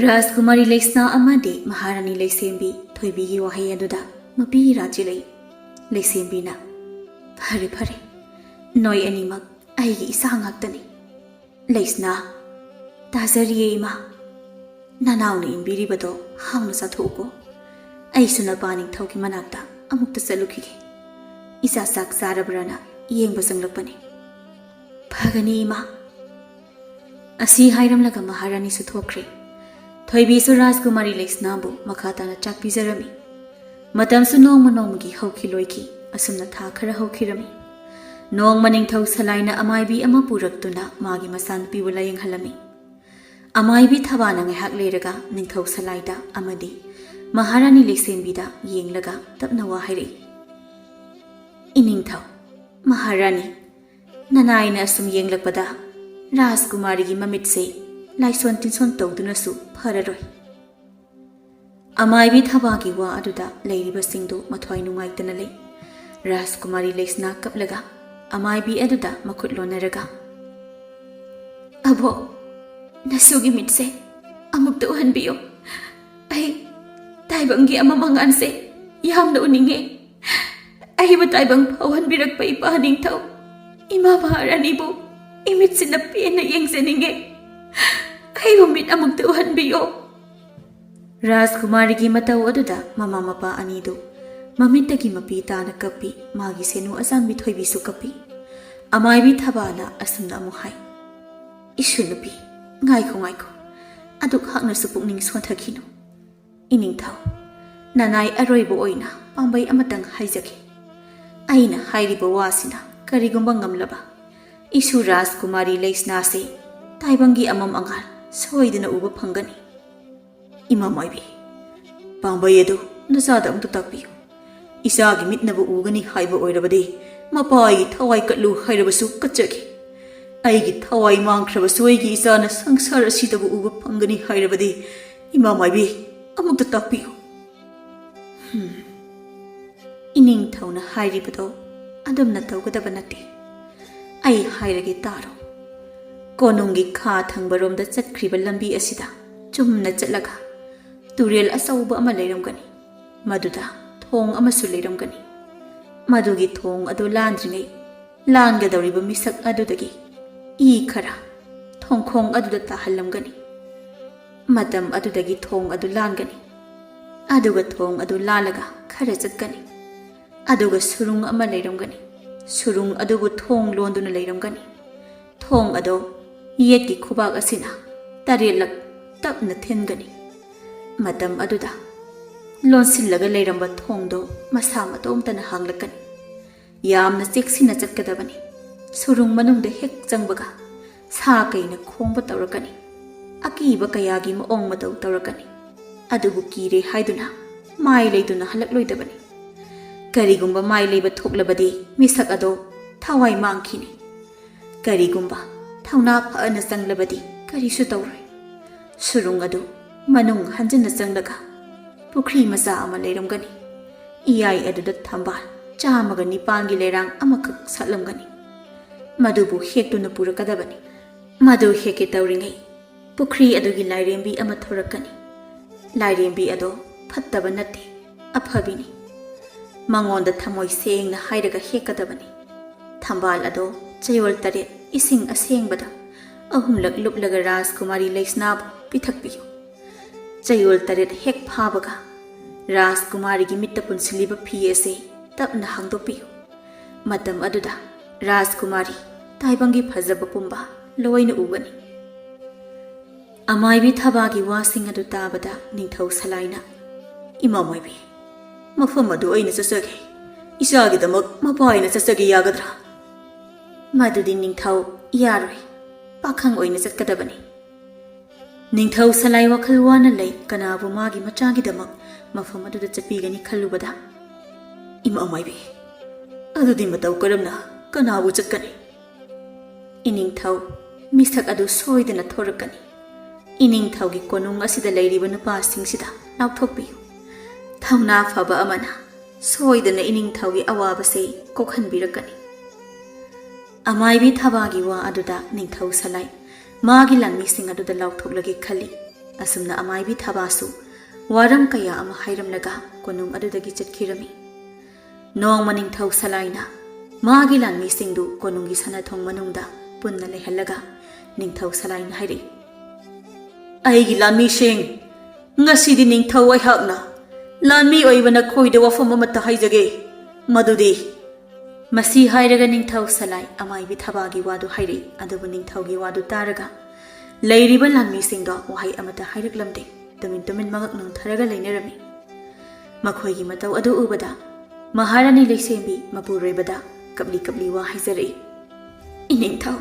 ꯔꯥꯖꯀꯨꯃꯥꯔꯤ ꯂꯩꯁꯅꯥ ꯑꯃꯗꯤ ꯃꯍꯥꯔꯥꯅꯤ ꯂꯩꯁꯦꯝꯕꯤ ꯊꯣꯏꯕꯤꯒꯤ ꯋꯥꯍꯩ ꯑꯗꯨꯗ ꯃꯄꯤ ꯏꯔꯥ ꯆꯦꯜꯂꯛꯏ꯫ ꯂꯩꯁꯦꯝꯕꯤꯅ, "ꯐꯔꯦ ꯐꯔꯦ, ꯅꯣꯏ ꯑꯅꯤꯃꯛ ꯑꯩꯒꯤ ꯏꯆꯥ ꯉꯥꯛꯇꯅꯤ꯫ ꯂꯩꯁꯅꯥ, ꯇꯥꯖꯔꯤꯌꯦ ꯏꯃꯥ꯫ ꯅꯅꯥꯎꯅ ꯏꯟꯕꯤꯔꯤꯕꯗꯣ ꯍꯥꯎꯅ ꯆꯥꯊꯣꯛꯎꯀꯣ꯫ ꯑꯩꯁꯨ ꯅꯄꯥ ꯅꯤꯡꯊꯧꯒꯤ ꯃꯅꯥꯛꯇ ꯑꯃꯨꯛꯇ ꯆꯠꯂꯨꯈꯤꯒꯦ꯫ ꯏꯆꯥ ꯆꯥꯛ ꯆꯥꯔꯕ꯭ꯔꯅ ꯌꯦꯡꯕ ꯆꯪꯂꯛꯄꯅꯤ꯫" "ꯐꯒꯅꯤ ꯏꯃꯥ꯫" ꯑꯁꯤ ꯍꯥꯏꯔꯝꯂꯒ ꯃꯍꯥꯔꯥꯅꯤꯁꯨ ꯊꯣꯛꯈ꯭ꯔꯦ꯫ ꯊꯣꯏꯕꯤꯁꯨ ꯔꯥꯖꯀꯨꯃꯥꯔꯤ ꯂꯩꯁꯅꯥꯕꯨ ꯃꯈꯥ ꯇꯥꯅ ꯆꯥꯛ ꯄꯤꯖꯔꯝꯃꯤ꯫ ꯃꯇꯝꯁꯨ ꯅꯣꯡꯃ ꯅꯣꯡꯃꯒꯤ ꯍꯧꯈꯤ ꯂꯣꯏꯈꯤ꯫ ꯑꯁꯨꯝꯅ ꯊꯥ ꯈꯔ ꯍꯧꯈꯤꯔꯝꯃꯤ꯫ ꯅꯣꯡꯃ ꯅꯤꯡꯊꯧ ꯁꯂꯥꯏꯅ ꯑꯃꯥꯏꯕꯤ ꯑꯃ ꯄꯨꯔꯛꯇꯨꯅ ꯃꯥꯒꯤ ꯃꯆꯥꯅꯨꯄꯤꯕꯨ ꯂꯥꯌꯦꯡꯍꯜꯂꯝꯃꯤ꯫ ꯑꯃꯥꯏꯕꯤ ꯊꯕꯥꯅ ꯉꯥꯏꯍꯥꯛ ꯂꯩꯔꯒ ꯅꯤꯡꯊꯧ ꯁꯂꯥꯏꯗ ꯑꯃꯗꯤ ꯃꯍꯥꯔꯥꯅꯤ ꯂꯩꯁꯦꯝꯕꯤꯗ ꯌꯦꯡꯂꯒ ꯇꯞꯅ ꯋꯥ ꯍꯥꯏꯔꯛꯏ꯫ "ꯏꯅꯤꯡꯊꯧ, ꯃꯍꯥꯔꯥꯅꯤ, ꯅꯅꯥꯏꯅ ꯑꯁꯨꯝ ꯌꯦꯡꯂꯛꯄꯗ ꯔꯥꯖꯀꯨꯃꯥꯔꯤꯒꯤ ꯃꯃꯤꯠꯁꯦ ꯂꯥꯏꯁꯣꯟ ꯇꯤꯟꯁꯣꯟ ꯇꯧꯗꯨꯅꯁꯨ ꯐꯔꯔꯣꯏ꯫" ꯑꯃꯥꯏꯕꯤ ꯊꯕꯥꯒꯤ ꯋꯥ ꯑꯗꯨꯗ ꯂꯩꯔꯤꯕꯁꯤꯡꯗꯨ ꯃꯊ꯭ꯋꯥꯏ ꯅꯨꯡꯉꯥꯏꯇꯅ ꯂꯩ꯫ ꯔꯥꯖꯀꯨꯃꯥꯔꯤ ꯂꯩꯁꯅꯥ ꯀꯞꯂꯒ ꯑꯃꯥꯏꯕꯤ ꯑꯗꯨꯗ ꯃꯈꯨꯠ ꯂꯣꯟꯅꯔꯒ, "ꯑꯕꯣꯛ, ꯅꯁꯨꯒꯤ ꯃꯤꯠꯁꯦ ꯑꯃꯨꯛꯇ ꯎꯍꯟꯕꯤꯌꯨ꯫ ꯑꯩ ꯇꯥꯏꯕꯪꯒꯤ ꯑꯃ ꯃꯉꯥꯜꯁꯦ ꯌꯥꯝꯅ ꯎꯅꯤꯡꯉꯦ꯫ ꯑꯩꯕꯨ ꯇꯥꯏꯕꯪ ꯐꯥꯎꯍꯟꯕꯤꯔꯛꯄ ꯏꯄꯥ ꯅꯤꯡꯊꯧ, ꯏꯃꯥ ꯃꯍꯥꯔꯥꯅꯤꯕꯨ ꯏꯃꯤꯠꯁꯤꯅ ꯄꯦꯟꯅ ꯌꯦꯡꯖꯅꯤꯡꯉꯦ꯫ ꯑꯩꯕꯨ ꯃꯤꯠ ꯑꯃꯨꯛꯇ ꯎꯍꯟꯕꯤꯌꯣ꯫" ꯔꯥꯖꯀꯨꯃꯥꯔꯤꯒꯤ ꯃꯇꯧ ꯑꯗꯨꯗ ꯃꯃꯥ ꯃꯄꯥ ꯑꯅꯤꯗꯨ ꯃꯃꯤꯠꯇꯒꯤ ꯃꯄꯤ ꯇꯥꯅ ꯀꯞꯄꯤ꯫ ꯃꯥꯒꯤ ꯁꯦꯅꯨ ꯑꯆꯥꯟꯕꯤ ꯊꯣꯏꯕꯤꯁꯨ ꯀꯞꯄꯤ꯫ ꯑꯃꯥꯏꯕꯤ ꯊꯕꯥꯅ ꯑꯁꯨꯝꯅ ꯑꯃꯨꯛ ꯍꯥꯏ, "ꯏꯁꯨ ꯅꯨꯄꯤ, ꯉꯥꯏꯈꯣ, ꯉꯥꯏꯈꯣ꯫ ꯑꯗꯨꯛ ꯍꯥꯛꯅꯁꯨ ꯄꯨꯛꯅꯤꯡ ꯁꯣꯟꯊꯈꯤꯅꯨ꯫ "ꯏꯅꯤꯡꯊꯧ, ꯅꯅꯥꯏ ꯑꯔꯣꯏꯕ ꯑꯣꯏꯅ ꯄꯥꯝꯕꯩ ꯑꯃꯇꯪ ꯍꯥꯏꯖꯒꯦ꯫ ꯑꯩꯅ ꯍꯥꯏꯔꯤꯕ ꯋꯥꯁꯤꯅ ꯀꯔꯤꯒꯨꯝꯕ ꯉꯝꯂꯕ, ꯏꯁꯨ ꯔꯥꯖꯀꯨꯃꯥꯔꯤ ꯂꯩꯁꯅꯥꯁꯦ ꯇꯥꯏꯕꯪꯒꯤ ꯑꯃꯝ ꯑꯉꯥꯟ ꯁꯣꯏꯗꯅ ꯎꯕ ꯐꯪꯒꯅꯤ꯫" "ꯏꯃꯥ ꯃꯥꯏꯕꯤ, ꯄꯥꯝꯕꯩ ꯑꯗꯨ ꯅꯆꯥꯗ ꯑꯃꯨꯛꯇ ꯇꯥꯛꯄꯤꯌꯨ꯫ ꯏꯆꯥꯒꯤ ꯃꯤꯠꯅꯕꯨ ꯎꯒꯅꯤ ꯍꯥꯏꯕ ꯑꯣꯏꯔꯕꯗꯤ, ꯃꯄꯥ ꯑꯩꯒꯤ ꯊꯋꯥꯏ ꯀꯠꯂꯨ ꯍꯥꯏꯔꯕꯁꯨ ꯀꯠꯆꯒꯦ꯫ ꯑꯩꯒꯤ ꯊꯋꯥꯏ ꯃꯥꯡꯈ꯭ꯔꯕꯁꯨ ꯑꯩꯒꯤ ꯏꯆꯥꯅ ꯁꯪꯁꯥꯔ ꯑꯁꯤꯗꯕꯨ ꯎꯕ ꯐꯪꯒꯅꯤ ꯍꯥꯏꯔꯕꯗꯤ, ꯏꯃꯥ ꯃꯥꯏꯕꯤ, ꯑꯃꯨꯛꯇ ꯇꯥꯛꯄꯤꯌꯨ꯫" ꯍꯝ꯫ ꯏꯅꯤꯡꯊꯧꯅ ꯍꯥꯏꯔꯤꯕꯗꯣ ꯑꯗꯨꯝꯅ ꯇꯧꯒꯗꯕ ꯅꯠꯇꯦ꯫ ꯑꯩ ꯍꯥꯏꯔꯒꯦ ꯇꯥꯔꯣ꯫ ꯀꯣꯅꯨꯡꯒꯤ ꯈꯥ ꯊꯪꯕꯔꯣꯝꯗ ꯆꯠꯈ꯭ꯔꯤꯕ ꯂꯝꯕꯤ ꯑꯁꯤꯗ ꯆꯨꯝꯅ ꯆꯠꯂꯒ ꯇꯨꯔꯦꯜ ꯑꯆꯧꯕ ꯑꯃ ꯂꯩꯔꯝꯒꯅꯤ꯫ ꯃꯗꯨꯗ ꯊꯣꯡ ꯑꯃꯁꯨ ꯂꯩꯔꯝꯒꯅꯤ꯫ ꯃꯗꯨꯒꯤ ꯊꯣꯡ ꯑꯗꯨ ꯂꯥꯟꯗ꯭ꯔꯤꯉꯩ ꯂꯥꯟꯒꯗꯧꯔꯤꯕ ꯃꯤꯁꯛ ꯑꯗꯨꯗꯒꯤ ꯏ ꯈꯔ ꯊꯣꯡꯈꯣꯡ ꯑꯗꯨꯗ ꯇꯥꯍꯜꯂꯝꯒꯅꯤ꯫ ꯃꯇꯝ ꯑꯗꯨꯗꯒꯤ ꯊꯣꯡ ꯑꯗꯨ ꯂꯥꯟꯒꯅꯤ꯫ ꯑꯗꯨꯒ ꯊꯣꯡ ꯑꯗꯨ ꯂꯥꯜꯂꯒ ꯈꯔ ꯆꯠꯀꯅꯤ꯫ ꯑꯗꯨꯒ ꯁꯨꯔꯨꯡ ꯑꯃ ꯂꯩꯔꯝꯒꯅꯤ꯫ ꯁꯨꯔꯨꯡ ꯑꯗꯨꯕꯨ ꯊꯣꯡ ꯂꯣꯟꯗꯨꯅ ꯂꯩꯔꯝꯒꯅꯤ꯫ ꯊꯣꯡ ꯑꯗꯣ ꯌꯦꯠꯀꯤ ꯈꯨꯕꯥꯛ ꯑꯁꯤꯅ ꯇꯔꯦꯠꯂꯛ ꯇꯞꯅ ꯊꯤꯟꯒꯅꯤ꯫ ꯃꯇꯝ ꯑꯗꯨꯗ ꯂꯣꯟꯁꯤꯜꯂꯒ ꯂꯩꯔꯝꯕ ꯊꯣꯡꯗꯣ ꯃꯁꯥ ꯃꯇꯣꯝꯇꯅ ꯍꯥꯡꯂꯛꯀꯅꯤ꯫ ꯌꯥꯝꯅ ꯆꯦꯛꯁꯤꯟꯅ ꯆꯠꯀꯗꯕꯅꯤ꯫ ꯁꯨꯔꯨꯡ ꯃꯅꯨꯡꯗ ꯍꯦꯛ ꯆꯪꯕꯒ ꯁꯥ ꯀꯩꯅ ꯈꯣꯡꯕ ꯇꯧꯔꯛꯀꯅꯤ꯫ ꯑꯀꯤꯕ ꯀꯌꯥꯒꯤ ꯃꯑꯣꯡ ꯃꯇꯧ ꯇꯧꯔꯛꯀꯅꯤ꯫ ꯑꯗꯨꯕꯨ ꯀꯤꯔꯦ ꯍꯥꯏꯗꯨꯅ ꯃꯥꯏ ꯂꯩꯗꯨꯅ ꯍꯜꯂꯛꯂꯣꯏꯗꯕꯅꯤ꯫ ꯀꯔꯤꯒꯨꯝꯕ ꯃꯥꯏ ꯂꯩꯕ ꯊꯣꯛꯂꯕꯗꯤ ꯃꯤꯁꯛ ꯑꯗꯣ ꯊꯋꯥꯏ ꯃꯥꯡꯈꯤꯅꯤ꯫ ꯀꯔꯤꯒꯨꯝꯕ ꯊꯧꯅꯥ ꯐꯅ ꯆꯪꯂꯕꯗꯤ ꯀꯔꯤꯁꯨ ꯇꯧꯔꯣꯏ꯫ ꯁꯨꯔꯨꯡ ꯑꯗꯨ ꯃꯅꯨꯡ ꯍꯟꯖꯤꯟꯅ ꯆꯪꯂꯒ ꯄꯨꯈ꯭ꯔꯤ ꯃꯆꯥ ꯑꯃ ꯂꯩꯔꯝꯒꯅꯤ꯫ ꯏꯌꯥꯏ ꯑꯗꯨꯗ ꯊꯝꯕꯥꯜ ꯆꯥꯝꯃꯒ ꯅꯤꯄꯥꯟꯒꯤ ꯂꯩꯔꯥꯡ ꯑꯃꯈꯛ ꯁꯥꯠꯂꯝꯒꯅꯤ꯫ ꯃꯗꯨꯕꯨ ꯍꯦꯛꯇꯨꯅ ꯄꯨꯔꯛꯀꯗꯕꯅꯤ꯫ ꯃꯗꯨ ꯍꯦꯛꯀꯦ ꯇꯧꯔꯤꯉꯩ ꯄꯨꯈ꯭ꯔꯤ ꯑꯗꯨꯒꯤ ꯂꯥꯏꯔꯦꯝꯕꯤ ꯑꯃ ꯊꯣꯔꯛꯀꯅꯤ꯫ ꯂꯥꯏꯔꯦꯝꯕꯤ ꯑꯗꯣ ꯐꯠꯇꯕ ꯅꯠꯇꯦ, ꯑꯐꯕꯤꯅꯤ꯫ ꯃꯉꯣꯟꯗ ꯊꯃꯣꯏ ꯁꯦꯡꯅ ꯍꯥꯏꯔꯒ ꯍꯦꯛꯀꯗꯕꯅꯤ꯫ ꯊꯝꯕꯥꯜ ꯑꯗꯣ ꯆꯌꯣꯜ ꯇꯔꯦꯠ ꯏꯁꯤꯡ ꯑꯁꯦꯡꯕꯗ ꯑꯍꯨꯝꯂꯛ ꯂꯨꯞꯂꯒ ꯔꯥꯖꯀꯨꯃꯥꯔꯤ ꯂꯩꯁꯅꯥꯕꯨ ꯄꯤꯊꯛꯄꯤꯌꯨ꯫ ꯆꯌꯣꯜ ꯇꯔꯦꯠ ꯍꯦꯛ ꯐꯥꯕꯒ ꯔꯥꯖꯀꯨꯃꯥꯔꯤꯒꯤ ꯃꯤꯠꯇ ꯄꯨꯟꯁꯤꯜꯂꯤꯕ ꯐꯤ ꯑꯁꯤ ꯇꯞꯅ ꯍꯥꯡꯗꯣꯛꯄꯤꯌꯨ꯫ ꯃꯇꯝ ꯑꯗꯨꯗ ꯔꯥꯖꯀꯨꯃꯥꯔꯤ, ꯇꯥꯏꯕꯪꯒꯤ ꯐꯖꯕ ꯄꯨꯝꯕ ꯂꯣꯏꯅ ꯎꯒꯅꯤ꯫ ꯑꯃꯥꯏꯕꯤ ꯊꯕꯥꯒꯤ ꯋꯥꯁꯤꯡ ꯑꯗꯨ ꯇꯥꯕꯗ ꯅꯤꯡꯊꯧ ꯁꯂꯥꯏꯅ, "ꯏꯃꯥ ꯃꯥꯏꯕꯤ, ꯃꯐꯝ ꯑꯗꯨ ꯑꯩꯅ ꯆꯠꯆꯒꯦ꯫ ꯏꯆꯥꯒꯤꯗꯃꯛ ꯃꯄꯥ ꯑꯩꯅ ꯆꯠꯆꯒꯦ ꯌꯥꯒꯗ꯭ꯔꯥ?" ꯃꯗꯨꯗꯤ ꯅꯤꯡꯊꯧ, ꯌꯥꯔꯣꯏ꯫ ꯄꯥꯈꯪ ꯑꯣꯏꯅ ꯆꯠꯀꯗꯕꯅꯤ꯫ ꯅꯤꯡꯊꯧ ꯁꯂꯥꯏ ꯋꯥꯈꯜ ꯋꯥꯅ ꯂꯩ, ꯀꯅꯥꯕꯨ ꯃꯥꯒꯤ ꯃꯆꯥꯒꯤꯗꯃꯛ ꯃꯐꯝ ꯑꯗꯨꯗ ꯆꯠꯄꯤꯒꯅꯤ ꯈꯜꯂꯨꯕꯗ, "ꯏꯃꯥ ꯃꯥꯏꯕꯤ, ꯑꯗꯨꯗꯤ ꯃꯇꯧ ꯀꯔꯝꯅ ꯀꯅꯥꯕꯨ ꯆꯠꯀꯅꯤ?" ꯏꯅꯤꯡꯊꯧ, ꯃꯤꯁꯛ ꯑꯗꯨ ꯁꯣꯏꯗꯅ ꯊꯣꯔꯛꯀꯅꯤ꯫ ꯏꯅꯤꯡꯊꯧꯒꯤ ꯀꯣꯅꯨꯡ ꯑꯁꯤꯗ ꯂꯩꯔꯤꯕ ꯅꯨꯄꯥꯁꯤꯡꯁꯤꯗ ꯂꯥꯎꯊꯣꯛꯄꯤꯌꯨ꯫ ꯊꯧꯅꯥ ꯐꯕ ꯑꯃꯅ ꯁꯣꯏꯗꯅ ꯏꯅꯤꯡꯊꯧꯒꯤ ꯑꯋꯥꯕꯁꯦ ꯀꯣꯛꯍꯟꯕꯤꯔꯛꯀꯅꯤ꯫ ꯑꯃꯥꯏꯕꯤ ꯊꯕꯥꯒꯤ ꯋꯥ ꯑꯗꯨꯗ ꯅꯤꯡꯊꯧ ꯁꯂꯥꯏ ꯃꯥꯒꯤ ꯂꯥꯟꯃꯤꯁꯤꯡ ꯑꯗꯨꯗ ꯂꯥꯎꯊꯣꯛꯂꯒꯦ ꯈꯜꯂꯤ꯫ ꯑꯁꯨꯝꯅ ꯑꯃꯥꯏꯕꯤ ꯊꯕꯥꯁꯨ ꯋꯥꯔꯝ ꯀꯌꯥ ꯑꯃ ꯍꯥꯏꯔꯝꯂꯒ ꯀꯣꯅꯨꯡ ꯑꯗꯨꯗꯒꯤ ꯆꯠꯈꯤꯔꯝꯃꯤ꯫ ꯅꯣꯡꯃ ꯅꯤꯡꯊꯧ ꯁꯂꯥꯏꯅ ꯃꯥꯒꯤ ꯂꯥꯟꯃꯤꯁꯤꯡꯗꯨ ꯀꯣꯅꯨꯡꯒꯤ ꯁꯅꯥꯊꯣꯡ ꯃꯅꯨꯡꯗ ꯄꯨꯟꯅ ꯂꯩꯍꯜꯂꯒ ꯅꯤꯡꯊꯧ ꯁꯂꯥꯏꯅ ꯍꯥꯏꯔꯛꯏ, "ꯑꯩꯒꯤ ꯂꯥꯟꯃꯤꯁꯤꯡ, ꯉꯁꯤꯗꯤ ꯅꯤꯡꯊꯧ ꯑꯩꯍꯥꯛꯅ ꯂꯥꯟꯃꯤ ꯑꯣꯏꯕ ꯅꯈꯣꯏꯗ ꯋꯥꯐꯝ ꯑꯃꯠꯇ ꯍꯥꯏꯖꯒꯦ꯫ ꯃꯗꯨꯗꯤ," ꯃꯁꯤ ꯍꯥꯏꯔꯒ ꯅꯤꯡꯊꯧ ꯁꯂꯥꯏ ꯑꯃꯥꯏꯕꯤ ꯊꯕꯥꯒꯤ ꯋꯥꯗꯨ ꯍꯥꯏꯔꯛꯏ꯫ ꯑꯗꯨꯕꯨ ꯅꯤꯡꯊꯧꯒꯤ ꯋꯥꯗꯨ ꯇꯥꯔꯒ ꯂꯩꯔꯤꯕ ꯂꯥꯟꯃꯤꯁꯤꯡꯗꯣ ꯋꯥꯍꯩ ꯑꯃꯠꯇ ꯍꯥꯏꯔꯛꯂꯝꯗꯦ꯫ ꯇꯨꯃꯤꯟ ꯇꯨꯃꯤꯟ ꯃꯉꯛ ꯅꯣꯟꯊꯔꯒ ꯂꯩꯅꯔꯝꯃꯤ꯫ ꯃꯈꯣꯏꯒꯤ ꯃꯇꯧ ꯑꯗꯨ ꯎꯕꯗ ꯃꯍꯥꯔꯥꯅꯤ ꯂꯩꯁꯦꯝꯕꯤ ꯃꯄꯨꯔꯣꯏꯕꯗ ꯀꯞꯂꯤ ꯀꯞꯂꯤ ꯋꯥ ꯍꯥꯏꯖꯔꯛꯏ, "ꯏꯅꯤꯡꯊꯧ,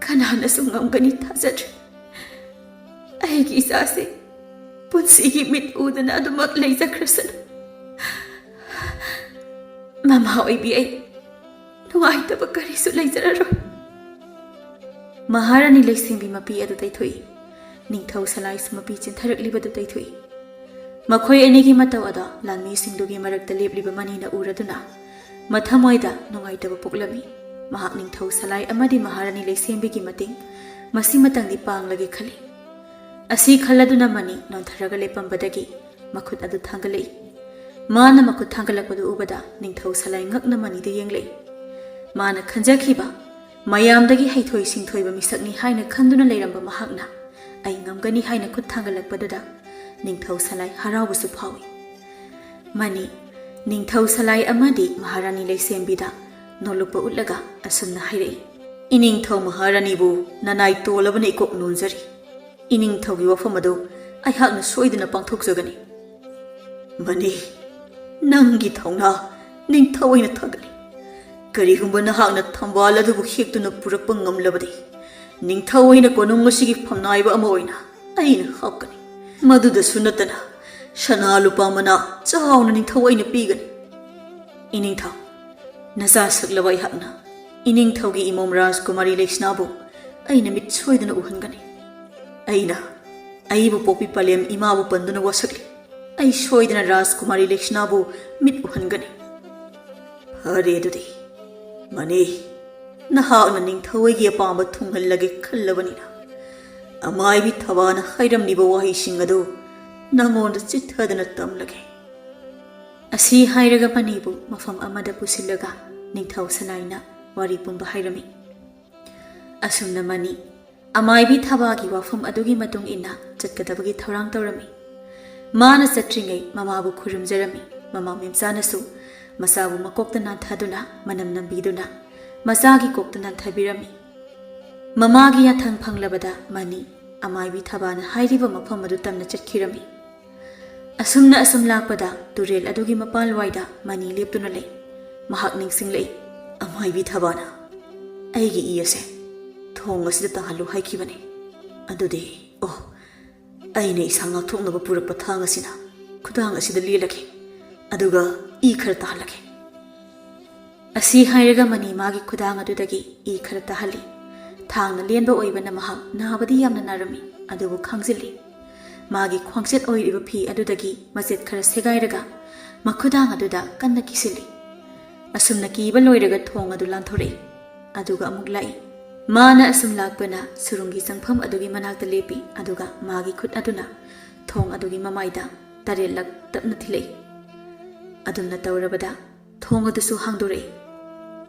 ꯀꯅꯥꯅꯁꯨ ꯉꯝꯒꯅꯤ ꯊꯥꯖꯗ꯭ꯔꯦ꯫ ꯑꯩꯒꯤ ꯏꯆꯥꯁꯦ ꯄꯨꯟꯁꯤꯒꯤ ꯃꯤꯠ ꯎꯗꯅ ꯑꯗꯨꯃꯛ ꯂꯩꯖꯈ꯭ꯔꯁꯅꯨ꯫ ꯃꯃꯥ ꯑꯣꯏꯕꯤ ꯑꯩ ꯅꯨꯡꯉꯥꯏꯇꯕ ꯀꯔꯤꯁꯨ ꯂꯩꯖꯔꯔꯣꯏ꯫" ꯃꯍꯥꯔꯥꯅꯤ ꯂꯩꯁꯦꯝꯕꯤ ꯃꯄꯤ ꯑꯗꯨ ꯇꯩꯊꯣꯛꯏ꯫ ꯅꯤꯡꯊꯧ ꯁꯂꯥꯏꯁꯨ ꯃꯄꯤ ꯆꯦꯟꯊꯔꯛꯂꯤꯕꯗꯨ ꯇꯩꯊꯣꯛꯏ꯫ ꯃꯈꯣꯏ ꯑꯅꯤꯒꯤ ꯃꯇꯧ ꯑꯗꯣ ꯂꯥꯟꯃꯤꯁꯤꯡꯗꯨꯒꯤ ꯃꯔꯛꯇ ꯂꯦꯞꯂꯤꯕ ꯃꯅꯤꯅ ꯎꯔꯗꯨꯅ ꯃꯊꯃꯣꯏꯗ ꯅꯨꯡꯉꯥꯏꯇꯕ ꯄꯣꯛꯂꯝꯃꯤ꯫ ꯃꯍꯥꯛ ꯅꯤꯡꯊꯧ ꯁꯂꯥꯏ ꯑꯃꯗꯤ ꯃꯍꯥꯔꯥꯅꯤ ꯂꯩꯁꯦꯝꯕꯤꯒꯤ ꯃꯇꯦꯡ ꯃꯁꯤꯃꯇꯪꯗꯤ ꯄꯥꯡꯂꯒꯦ ꯈꯜꯂꯤ꯫ ꯑꯁꯤ ꯈꯜꯂꯗꯨꯅ ꯃꯅꯤ ꯅꯣꯟꯊꯔꯒ ꯂꯦꯞꯄꯝꯕꯗꯒꯤ ꯃꯈꯨꯠ ꯑꯗꯨ ꯊꯥꯡꯒꯠꯂꯛꯏ꯫ ꯃꯥꯅ ꯃꯈꯨꯠ ꯊꯥꯡꯒꯠꯂꯛꯄꯗꯨ ꯎꯕꯗ ꯅꯤꯡꯊꯧ ꯁꯂꯥꯏ ꯉꯛꯅ ꯃꯅꯤꯗ ꯌꯦꯡꯂꯛꯏ꯫ ꯃꯥꯅ ꯈꯟꯖꯈꯤꯕ, ꯃꯌꯥꯝꯗꯒꯤ ꯍꯩꯊꯣꯏ ꯁꯤꯡꯊꯣꯏꯕ ꯃꯤꯁꯛꯅꯤ ꯍꯥꯏꯅ ꯈꯟꯗꯨꯅ ꯂꯩꯔꯝꯕ ꯃꯍꯥꯛꯅ "ꯑꯩ ꯉꯝꯒꯅꯤ" ꯍꯥꯏꯅ ꯈꯨꯠ ꯊꯥꯡꯒꯠꯂꯛꯄꯗꯨꯗ ꯅꯤꯡꯊꯧ ꯁꯂꯥꯏ ꯍꯔꯥꯎꯕꯁꯨ ꯐꯥꯎꯏ꯫ ꯃꯅꯤ, ꯅꯤꯡꯊꯧ ꯁꯂꯥꯏ ꯑꯃꯗꯤ ꯃꯍꯥꯔꯥꯅꯤ ꯂꯩꯁꯦꯝꯕꯤꯗ ꯅꯣꯂꯨꯛꯄ ꯎꯠꯂꯒ ꯑꯁꯨꯝꯅ ꯍꯥꯏꯔꯛꯏ, "ꯏꯅꯤꯡꯊꯧ ꯃꯍꯥꯔꯥꯅꯤꯕꯨ ꯅꯅꯥꯏ ꯇꯣꯜꯂꯕꯅ ꯏꯀꯣꯛ ꯅꯣꯟꯖꯔꯤ꯫ ꯏꯅꯤꯡꯊꯧꯒꯤ ꯋꯥꯐꯝ ꯑꯗꯨ ꯑꯩꯍꯥꯛꯅ ꯁꯣꯏꯗꯅ ꯄꯥꯡꯊꯣꯛꯆꯒꯅꯤ꯫ ꯃꯅꯤ, ꯅꯪꯒꯤ ꯊꯧꯅꯥ ꯅꯤꯡꯊꯧ ꯑꯩꯅ ꯊꯥꯒꯠꯂꯤ꯫ ꯀꯔꯤꯒꯨꯝꯕ ꯅꯍꯥꯛꯅ ꯊꯝꯕꯥꯜ ꯑꯗꯨꯕꯨ ꯍꯦꯛꯇꯨꯅ ꯄꯨꯔꯛꯄ ꯉꯝꯂꯕꯗꯤ, ꯅꯤꯡꯊꯧ ꯑꯩꯅ ꯀꯣꯅꯨꯡ ꯑꯁꯤꯒꯤ ꯐꯝꯅꯥꯏꯕ ꯑꯃ ꯑꯣꯏꯅ ꯑꯩꯅ ꯍꯥꯞꯀꯅꯤ꯫ ꯃꯗꯨꯗꯁꯨ ꯅꯠꯇꯅ ꯁꯅꯥ ꯂꯨꯄꯥ ꯃꯅꯥ ꯆꯥꯎꯅ ꯅꯤꯡꯊꯧ ꯑꯩꯅ ꯄꯤꯒꯅꯤ꯫ ꯏꯅꯤꯡꯊꯧ, ꯅꯆꯥ ꯁꯛꯂꯕ ꯑꯩꯍꯥꯛꯅ ꯏꯅꯤꯡꯊꯧꯒꯤ ꯏꯃꯣꯝ ꯔꯥꯖꯀꯨꯃꯥꯔꯤ ꯂꯩꯁꯅꯥꯕꯨ ꯑꯩꯅ ꯃꯤꯠ ꯁꯣꯏꯗꯅ ꯎꯍꯟꯒꯅꯤ꯫ ꯑꯩꯅ ꯑꯩꯕꯨ ꯄꯣꯛꯄꯤ ꯄꯂꯦꯝ ꯏꯃꯥꯕꯨ ꯄꯟꯗꯨꯅ ꯋꯥꯁꯛꯂꯤ꯫ ꯑꯩ ꯁꯣꯏꯗꯅ ꯔꯥꯖꯀꯨꯃꯥꯔꯤ ꯂꯩꯁꯅꯥꯕꯨ ꯃꯤꯠ ꯎꯍꯟꯒꯅꯤ꯫ ꯐꯔꯦ ꯑꯗꯨꯗꯤ, ꯃꯅꯤ, ꯅꯍꯥꯛꯅ ꯅꯤꯡꯊꯧ ꯑꯩꯒꯤ ꯑꯄꯥꯝꯕ ꯊꯨꯡꯍꯜꯂꯒꯦ ꯈꯜꯂꯕꯅꯤꯅ, ꯑꯃꯥꯏꯕꯤ ꯊꯕꯥꯅ ꯍꯥꯏꯔꯝꯂꯤꯕ ꯋꯥꯍꯩꯁꯤꯡ ꯑꯗꯨ ꯅꯉꯣꯟꯗ ꯆꯤꯠꯊꯗꯅ ꯇꯝꯂꯒꯦ꯫ ꯑꯁꯤ ꯍꯥꯏꯔꯒ ꯃꯅꯤꯕꯨ ꯃꯐꯝ ꯑꯃꯗ ꯄꯨꯁꯤꯜꯂꯒ ꯅꯤꯡꯊꯧ ꯁꯅꯥꯏꯅ ꯋꯥꯔꯤ ꯄꯨꯝꯕ ꯍꯥꯏꯔꯝꯃꯤ꯫ ꯑꯁꯨꯝꯅ ꯃꯅꯤ ꯑꯃꯥꯏꯕꯤ ꯊꯕꯥꯒꯤ ꯋꯥꯐꯝ ꯑꯗꯨꯒꯤ ꯃꯇꯨꯡ ꯏꯟꯅ ꯆꯠꯀꯗꯕꯒꯤ ꯊꯧꯔꯥꯡ ꯇꯧꯔꯝꯃꯤ꯫ ꯃꯥꯅ ꯆꯠꯇ꯭ꯔꯤꯉꯩ ꯃꯃꯥꯕꯨ ꯈꯨꯔꯨꯝꯖꯔꯝꯃꯤ꯫ ꯃꯃꯥ ꯃꯦꯝꯆꯥꯅꯁꯨ ꯃꯆꯥꯕꯨ ꯃꯀꯣꯛꯇ ꯅꯥꯟꯊꯗꯨꯅ, ꯃꯅꯝ ꯅꯝꯕꯤꯗꯨꯅ, ꯃꯆꯥꯒꯤ ꯀꯣꯛꯇ ꯅꯥꯟꯊꯕꯤꯔꯝꯃꯤ꯫ ꯃꯃꯥꯒꯤ ꯌꯥꯊꯪ ꯐꯪꯂꯕꯗ ꯃꯅꯤ ꯑꯃꯥꯏꯕꯤ ꯊꯕꯥꯅ ꯍꯥꯏꯔꯤꯕ ꯃꯐꯝ ꯑꯗꯨ ꯇꯝꯅ ꯆꯠꯈꯤꯔꯝꯃꯤ꯫ ꯑꯁꯨꯝꯅ ꯑꯁꯨꯝ ꯂꯥꯛꯄꯗ ꯇꯨꯔꯦꯜ ꯑꯗꯨꯒꯤ ꯃꯄꯥꯟꯋꯥꯏꯗ ꯃꯅꯤ ꯂꯦꯞꯇꯨꯅ ꯂꯩ꯫ ꯃꯍꯥꯛ ꯅꯤꯡꯁꯤꯡꯂꯛꯏ, "ꯑꯃꯥꯏꯕꯤ ꯊꯕꯥꯅ ꯑꯩꯒꯤ ꯏ ꯑꯁꯦ ꯊꯣꯡ ꯑꯁꯤꯗ ꯇꯥꯍꯜꯂꯨ ꯍꯥꯏꯈꯤꯕꯅꯤ꯫ ꯑꯗꯨꯗꯤ, ꯑꯣ, ꯑꯩꯅ ꯏꯁꯥ ꯉꯥꯛꯊꯣꯛꯅꯕ ꯄꯨꯔꯛꯄ ꯊꯥꯡ ꯑꯁꯤꯅ ꯈꯨꯗꯥꯡ ꯑꯁꯤꯗ ꯂꯦꯜꯂꯒꯦ, ꯑꯗꯨꯒ ꯏ ꯈꯔ ꯇꯥꯍꯜꯂꯒꯦ꯫" ꯑꯁꯤ ꯍꯥꯏꯔꯒ ꯃꯅꯤ ꯃꯥꯒꯤ ꯈꯨꯗꯥꯡ ꯑꯗꯨꯗꯒꯤ ꯏ ꯈꯔ ꯇꯥꯍꯜꯂꯤ꯫ ꯊꯥꯡꯅ ꯂꯦꯟꯕ ꯑꯣꯏꯕꯅ ꯃꯍꯥꯛ ꯅꯥꯕꯗꯤ ꯌꯥꯝꯅ ꯅꯥꯔꯝꯃꯤ, ꯑꯗꯨꯕꯨ ꯈꯥꯡꯖꯤꯜꯂꯤ꯫ ꯃꯥꯒꯤ ꯈ꯭ꯋꯥꯡꯆꯦꯠ ꯑꯣꯏꯔꯤꯕ ꯐꯤ ꯑꯗꯨꯗꯒꯤ ꯃꯆꯦꯠ ꯈꯔ ꯁꯦꯒꯥꯏꯔꯒ ꯃꯈꯨꯗꯥꯡ ꯑꯗꯨꯗ ꯀꯟꯅ ꯀꯤꯁꯤꯜꯂꯤ꯫ ꯑꯁꯨꯝꯅ ꯀꯤꯕ ꯂꯣꯏꯔꯒ ꯊꯣꯡ ꯑꯗꯨ ꯂꯥꯟꯊꯣꯔꯛꯏ꯫ ꯑꯗꯨꯒ ꯑꯃꯨꯛ ꯂꯥꯛꯏ꯫ ꯃꯥꯅ ꯑꯁꯨꯝ ꯂꯥꯛꯄꯅ ꯁꯨꯔꯨꯡꯒꯤ ꯆꯪꯐꯝ ꯑꯗꯨꯒꯤ ꯃꯅꯥꯛꯇ ꯂꯦꯞꯄꯤ, ꯑꯗꯨꯒ ꯃꯥꯒꯤ ꯈꯨꯠ ꯑꯗꯨꯅ ꯊꯣꯡ ꯑꯗꯨꯒꯤ ꯃꯃꯥꯏꯗ ꯇꯔꯦꯠꯂꯛ ꯇꯞꯅ ꯊꯤꯜꯂꯛꯏ꯫ ꯑꯗꯨꯝꯅ ꯇꯧꯔꯕꯗ ꯊꯣꯡ ꯑꯗꯨꯁꯨ ꯍꯥꯡꯗꯣꯔꯛꯏ꯫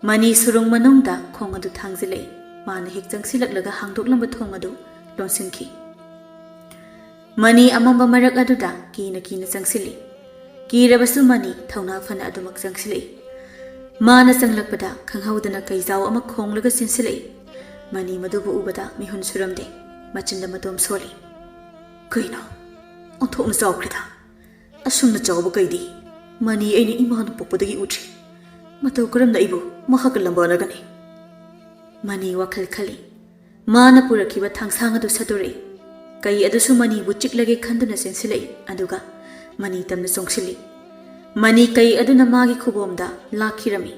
ꯃꯅꯤ ꯁꯨꯔꯨꯡ ꯃꯅꯨꯡꯗ ꯈꯣꯡ ꯑꯗꯨ ꯊꯥꯡꯖꯤꯜꯂꯛꯏ꯫ ꯃꯥꯅ ꯍꯦꯛ ꯆꯪꯁꯤꯜꯂꯛꯂꯒ ꯍꯥꯡꯗꯣꯛꯂꯝꯕ ꯊꯣꯡ ꯑꯗꯨ ꯂꯣꯟꯁꯤꯟꯈꯤ꯫ ꯃꯅꯤ ꯑꯃꯝꯕ ꯃꯔꯛ ꯑꯗꯨꯗ ꯀꯤꯅ ꯀꯤꯅ ꯆꯪꯁꯤꯜꯂꯤ꯫ ꯀꯤꯔꯕꯁꯨ ꯃꯅꯤ ꯊꯧꯅꯥ ꯐꯅ ꯑꯗꯨꯃꯛ ꯆꯪꯁꯤꯜꯂꯛꯏ꯫ ꯃꯥꯅ ꯆꯪꯂꯛꯄꯗ ꯈꯪꯍꯧꯗꯅ ꯀꯩꯖꯥꯎ ꯑꯃ ꯈꯣꯡꯂꯒ ꯆꯦꯟꯁꯤꯜꯂꯛꯏ꯫ ꯃꯅꯤ ꯃꯗꯨꯕꯨ ꯎꯕꯗ ꯃꯤꯍꯨꯟ ꯁꯨꯔꯝꯗꯦ꯫ ꯃꯆꯤꯟꯗ ꯃꯇꯣꯝ ꯁꯣꯜꯂꯤ꯫ "ꯀꯩꯅꯣ? ꯑꯣꯟꯊꯣꯛꯅ ꯆꯥꯎꯈ꯭ꯔꯦꯗ꯫ ꯑꯁꯨꯝꯅ ꯆꯥꯎꯕ ꯀꯩꯗꯤ ꯃꯅꯤ ꯑꯩꯅ ꯏꯃꯥꯅ ꯄꯣꯛꯄꯗꯒꯤ ꯎꯗ꯭ꯔꯤ꯫ ꯃꯇꯧ ꯀꯔꯝꯅ ꯑꯩꯕꯨ ꯃꯍꯥꯛꯀ ꯂꯝꯕꯥꯅꯒꯅꯤ?" ꯃꯅꯤ ꯋꯥꯈꯜ ꯈꯜꯂꯤ꯫ ꯃꯥꯅ ꯄꯨꯔꯛꯈꯤꯕ ꯊꯥꯡꯁꯥꯡ ꯑꯗꯨ ꯁꯠꯇꯣꯔꯛꯏ꯫ ꯀꯩ ꯑꯗꯨꯁꯨ ꯃꯅꯤꯕꯨ ꯆꯤꯛꯂꯒꯦ ꯈꯟꯗꯨꯅ ꯆꯦꯟꯁꯤꯜꯂꯛꯏ, ꯑꯗꯨꯒ ꯃꯅꯤ ꯇꯝꯅ ꯆꯣꯡꯁꯤꯜꯂꯤ꯫ ꯃꯅꯤ ꯀꯩ ꯑꯗꯨꯅ ꯃꯥꯒꯤ ꯈꯨꯕꯣꯝꯗ ꯂꯥꯛꯈꯤꯔꯝꯃꯤ꯫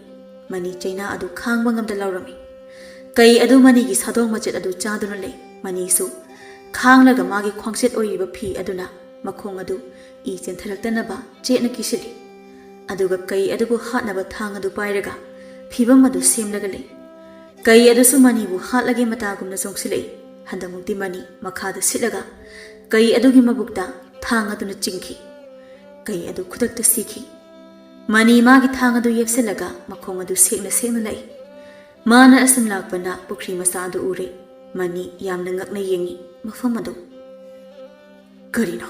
ꯃꯅꯤ ꯆꯩꯅꯥ ꯑꯗꯨ ꯈꯥꯡꯕ ꯉꯝꯗ ꯂꯥꯎꯔꯝꯃꯤ꯫ ꯀꯩ ꯑꯗꯨ ꯃꯅꯤꯒꯤ ꯁꯥꯗꯣꯡ ꯃꯆꯦꯠ ꯑꯗꯨ ꯆꯥꯗꯨꯅ ꯂꯩ꯫ ꯃꯅꯤꯁꯨ ꯈꯥꯡꯂꯒ ꯃꯥꯒꯤ ꯈ꯭ꯋꯥꯡꯆꯦꯠ ꯑꯣꯏꯔꯤꯕ ꯐꯤ ꯑꯗꯨꯅ ꯃꯈꯣꯡ ꯑꯗꯨ ꯏ ꯆꯦꯟꯊꯔꯛꯇꯅꯕ ꯆꯦꯠꯅ ꯀꯤꯁꯤꯜꯂꯤ꯫ ꯑꯗꯨꯒ ꯀꯩ ꯑꯗꯨꯕꯨ ꯍꯥꯠꯅꯕ ꯊꯥꯡ ꯑꯗꯨ ꯄꯥꯏꯔꯒ ꯐꯤꯚꯝ ꯑꯗꯨ ꯁꯦꯝꯂꯒ ꯂꯩ꯫ ꯀꯩ ꯑꯗꯨꯁꯨ ꯃꯅꯤꯕꯨ ꯍꯥꯠꯂꯒꯦ ꯃꯇꯥꯒꯨꯝꯅ ꯆꯣꯡꯁꯤꯜꯂꯛꯏ꯫ ꯍꯟꯗꯛꯃꯨꯛꯇꯤ ꯃꯅꯤ ꯃꯈꯥꯗ ꯁꯤꯠꯂꯒ ꯀꯩ ꯑꯗꯨꯒꯤ ꯃꯕꯨꯛꯇ ꯊꯥꯡ ꯑꯗꯨꯅ ꯆꯤꯡꯈꯤ꯫ ꯀꯩ ꯑꯗꯨ ꯈꯨꯗꯛꯇ ꯁꯤꯈꯤ꯫ ꯃꯅꯤ ꯃꯥꯒꯤ ꯊꯥꯡ ꯑꯗꯨ ꯌꯦꯞꯁꯤꯜꯂꯒ ꯃꯈꯣꯡ ꯑꯗꯨ ꯁꯦꯡꯅ ꯁꯦꯡꯅ ꯂꯥꯛꯏ꯫ ꯃꯥꯅ ꯑꯁꯨꯝ ꯂꯥꯛꯄꯅ ꯄꯨꯈ꯭ꯔꯤ ꯃꯆꯥ ꯑꯗꯨ ꯎꯔꯦ꯫ ꯃꯅꯤ ꯌꯥꯝꯅ ꯉꯛꯅ ꯌꯦꯡꯉꯤ ꯃꯐꯝ ꯑꯗꯨ꯫ "ꯀꯔꯤꯅꯣ?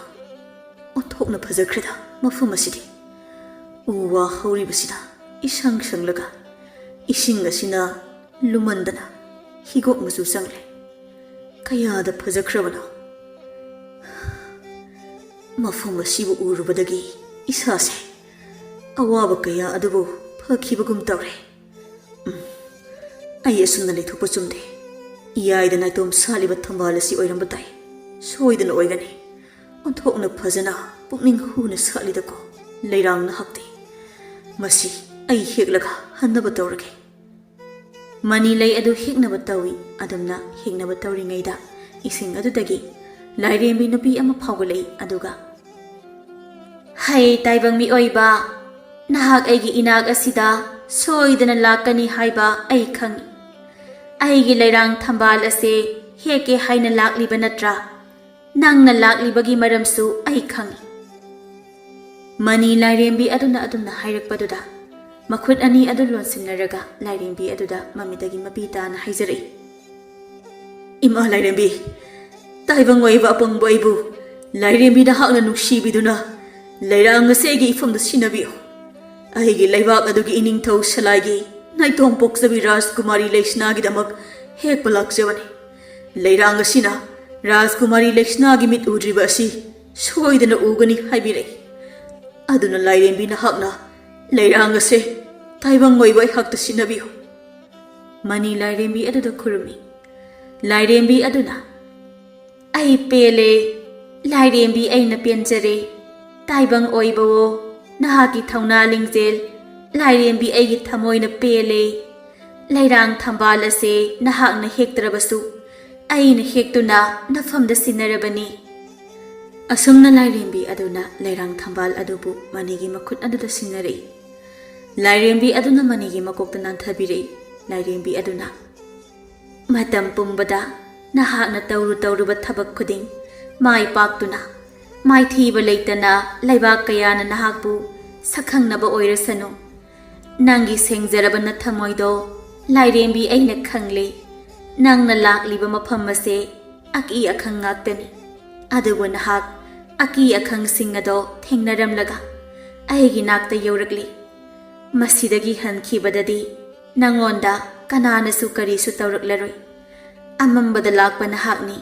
ꯑꯣꯟꯊꯣꯛꯅ ꯐꯖꯈ꯭ꯔꯦꯗ ꯃꯐꯝ ꯑꯁꯤꯗꯤ꯫ ꯎ ꯋꯥ ꯍꯧꯔꯤꯕꯁꯤꯅ ꯏꯁꯪ ꯁꯪꯂꯒ, ꯏꯁꯤꯡ ꯑꯁꯤꯅ ꯂꯨꯃꯟꯗꯅ ꯍꯤꯒꯣꯛ ꯃꯆꯨ ꯆꯪꯂꯦ꯫ ꯀꯌꯥꯗ ꯐꯖꯈ꯭ꯔꯕꯅꯣ! ꯃꯐꯝ ꯑꯁꯤꯕꯨ ꯎꯔꯨꯕꯗꯒꯤ ꯏꯁꯥꯁꯦ ꯑꯋꯥꯕ ꯀꯌꯥ ꯑꯗꯨꯕꯨ ꯐꯈꯤꯕꯒꯨꯝ ꯇꯧꯔꯦ꯫ ꯎꯝ, ꯑꯩ ꯑꯁꯨꯝꯅ ꯂꯩꯊꯣꯛꯄ ꯆꯨꯝꯗꯦ꯫ ꯏꯌꯥꯏꯗ ꯅꯥꯏꯇꯣꯝ ꯁꯥꯠꯂꯤꯕ ꯊꯝꯕꯥꯜ ꯑꯁꯤ ꯑꯣꯏꯔꯝꯕ ꯇꯥꯏ꯫ ꯁꯣꯏꯗꯅ ꯑꯣꯏꯒꯅꯤ꯫ ꯑꯣꯟꯊꯣꯛꯅ ꯐꯖꯅ ꯄꯨꯛꯅꯤꯡ ꯍꯨꯅ ꯁꯥꯠꯂꯤꯗꯀꯣ꯫ ꯂꯩꯔꯥꯡꯅ ꯍꯛꯇꯦ꯫ ꯃꯁꯤ ꯑꯩ ꯍꯦꯛꯂꯒ ꯍꯟꯅꯕ ꯇꯧꯔꯒꯦ꯫" ꯃꯅꯤ ꯂꯩ ꯑꯗꯨ ꯍꯦꯛꯅꯕ ꯇꯧꯏ꯫ ꯑꯗꯨꯝꯅ ꯍꯦꯛꯅꯕ ꯇꯧꯔꯤꯉꯩꯗ ꯏꯁꯤꯡ ꯑꯗꯨꯗꯒꯤ ꯂꯥꯏꯔꯦꯝꯕꯤ ꯅꯨꯄꯤ ꯑꯃ ꯐꯥꯎꯒꯠꯂꯛꯏ, ꯑꯗꯨꯒ, "ꯍꯩ ꯇꯥꯏꯕꯪ ꯃꯤꯑꯣꯏꯕ, ꯅꯍꯥꯛ ꯑꯩꯒꯤ ꯏꯅꯥꯛ ꯑꯁꯤꯗ ꯁꯣꯏꯗꯅ ꯂꯥꯛꯀꯅꯤ ꯍꯥꯏꯕ ꯑꯩ ꯈꯪꯏ꯫ ꯑꯩꯒꯤ ꯂꯩꯔꯥꯡ ꯊꯝꯕꯥꯜ ꯑꯁꯦ ꯍꯦꯛꯀꯦ ꯍꯥꯏꯅ ꯂꯥꯛꯂꯤꯕ ꯅꯠꯇ꯭ꯔꯥ? ꯅꯪꯅ ꯂꯥꯛꯂꯤꯕꯒꯤ ꯃꯔꯝꯁꯨ ꯑꯩ ꯈꯪꯏ꯫" ꯃꯅꯤ ꯂꯥꯏꯔꯦꯝꯕꯤ ꯑꯗꯨꯅ ꯑꯗꯨꯝꯅ ꯍꯥꯏꯔꯛꯄꯗꯨꯗ ꯃꯈꯨꯠ ꯑꯅꯤ ꯑꯗꯨ ꯂꯣꯟꯁꯤꯟꯅꯔꯒ ꯂꯥꯏꯔꯦꯝꯕꯤ ꯑꯗꯨꯗ ꯃꯃꯤꯗꯒꯤ ꯃꯄꯤ ꯇꯥꯅ ꯍꯥꯏꯖꯔꯛꯏ꯫ "ꯏꯃꯥ ꯂꯥꯏꯔꯦꯝꯕꯤ, ꯇꯥꯏꯕꯪ ꯑꯣꯏꯕ ꯑꯄꯪꯕ ꯑꯩꯕꯨ ꯂꯥꯏꯔꯦꯝꯕꯤ ꯅꯍꯥꯛꯅ ꯅꯨꯡꯁꯤꯕꯤꯗꯨꯅ ꯂꯩꯔꯥꯡ ꯑꯁꯤ ꯑꯩꯒꯤ ꯏꯐꯝꯗ ꯁꯤꯟꯅꯕꯤꯌꯨ꯫ ꯑꯩꯒꯤ ꯂꯩꯕꯥꯛ ꯑꯗꯨꯒꯤ ꯏꯅꯤꯡꯊꯧ ꯁꯂꯥꯏꯒꯤ ꯅꯥꯏꯇꯣꯝ ꯄꯣꯛꯆꯕꯤ ꯔꯥꯖꯀꯨꯃꯥꯔꯤ ꯂꯩꯁꯅꯥꯒꯤꯗꯃꯛ ꯍꯦꯛꯄ ꯂꯥꯛꯆꯕꯅꯤ꯫ ꯂꯩꯔꯥꯡ ꯑꯁꯤꯅ "ꯔꯥꯖꯀꯨꯃꯥꯔꯤ ꯂꯩꯁꯅꯥꯒꯤ ꯃꯤꯠ ꯎꯗ꯭ꯔꯤꯕ ꯑꯁꯤ ꯁꯣꯏꯗꯅ ꯎꯒꯅꯤ ꯍꯥꯏꯕꯤꯔꯛꯏ꯫ ꯑꯗꯨꯅ ꯂꯥꯏꯔꯦꯝꯕꯤ, ꯅꯍꯥꯛꯅ ꯂꯩꯔꯥꯡ ꯑꯁꯦ ꯇꯥꯏꯕꯪ ꯑꯣꯏꯕ ꯑꯩꯍꯥꯛꯇ ꯁꯤꯟꯅꯕꯤꯌꯨ"꯫ ꯃꯅꯤ ꯂꯥꯏꯔꯦꯝꯕꯤ ꯑꯗꯨꯗ ꯈꯨꯔꯨꯝꯃꯤ꯫ ꯂꯥꯏꯔꯦꯝꯕꯤ ꯑꯗꯨꯅ, "ꯑꯩ ꯄꯦꯜꯂꯦ꯫ ꯂꯥꯏꯔꯦꯝꯕꯤ ꯑꯩꯅ ꯄꯦꯟꯖꯔꯦ꯫ ꯇꯥꯏꯕꯪ ꯑꯣꯏꯕꯋꯣ, ꯅꯍꯥꯛꯀꯤ ꯊꯧꯅꯥ ꯂꯤꯡꯖꯦꯜ, ꯂꯥꯏꯔꯦꯝꯕꯤ ꯑꯩꯒꯤ ꯊꯃꯣꯏꯅ ꯄꯦꯜꯂꯦ꯫ ꯂꯩꯔꯥꯡ ꯊꯝꯕꯥꯜ ꯑꯁꯦ ꯅꯍꯥꯛꯅ ꯍꯦꯛꯇ꯭ꯔꯕꯁꯨ ꯑꯩꯅ ꯍꯦꯛꯇꯨꯅ ꯅꯐꯝꯗ ꯁꯤꯟꯅꯔꯕꯅꯤ"꯫ ꯑꯁꯨꯝꯅ ꯂꯥꯏꯔꯦꯝꯕꯤ ꯑꯗꯨꯅ ꯂꯩꯔꯥꯡ ꯊꯝꯕꯥꯜ ꯑꯗꯨꯕꯨ ꯃꯅꯤꯒꯤ ꯃꯈꯨꯠ ꯑꯗꯨꯗ ꯁꯤꯟꯅꯔꯛꯏ꯫ ꯂꯥꯏꯔꯦꯝꯕꯤ ꯑꯗꯨꯅ ꯃꯅꯤꯒꯤ ꯃꯀꯣꯛꯇ ꯅꯥꯟꯊꯕꯤꯔꯛꯏ꯫ ꯂꯥꯏꯔꯦꯝꯕꯤ ꯑꯗꯨꯅ, "ꯃꯇꯝ ꯄꯨꯝꯕꯗ ꯅꯍꯥꯛꯅ ꯇꯧꯔꯨ ꯇꯧꯔꯨꯕ ꯊꯕꯛ ꯈꯨꯗꯤꯡ ꯃꯥꯏ ꯄꯥꯛꯇꯨꯅ, ꯃꯥꯏꯊꯤꯕ ꯂꯩꯇꯅ ꯂꯩꯕꯥꯛ ꯀꯌꯥꯅ ꯅꯍꯥꯛꯄꯨ ꯁꯛꯈꯪꯅꯕ ꯑꯣꯏꯔꯁꯅꯨ꯫ ꯅꯪꯒꯤ ꯁꯦꯡꯖꯔꯕ ꯅꯊꯃꯣꯏꯗꯣ ꯂꯥꯏꯔꯦꯝꯕꯤ ꯑꯩꯅ ꯈꯪꯂꯦ꯫ ꯅꯪꯅ ꯂꯥꯛꯂꯤꯕ ꯃꯐꯝ ꯑꯁꯦ ꯑꯀꯤ ꯑꯈꯪ ꯉꯥꯛꯇꯅꯤ꯫ ꯑꯗꯨꯕꯨ ꯅꯍꯥꯛ ꯑꯀꯤ ꯑꯈꯪꯁꯤꯡ ꯑꯗꯣ ꯊꯦꯡꯅꯔꯝꯂꯒ ꯑꯩꯒꯤ ꯅꯥꯛꯇ ꯌꯧꯔꯛꯂꯤ꯫ ꯃꯁꯤꯗꯒꯤ ꯍꯟꯈꯤꯕꯗꯗꯤ ꯅꯪꯉꯣꯟꯗ ꯀꯅꯥꯅꯁꯨ ꯀꯔꯤꯁꯨ ꯇꯧꯔꯛꯂꯔꯣꯏ꯫ ꯑꯃꯝꯕꯗ ꯂꯥꯛꯄ ꯅꯍꯥꯛꯅꯤ꯫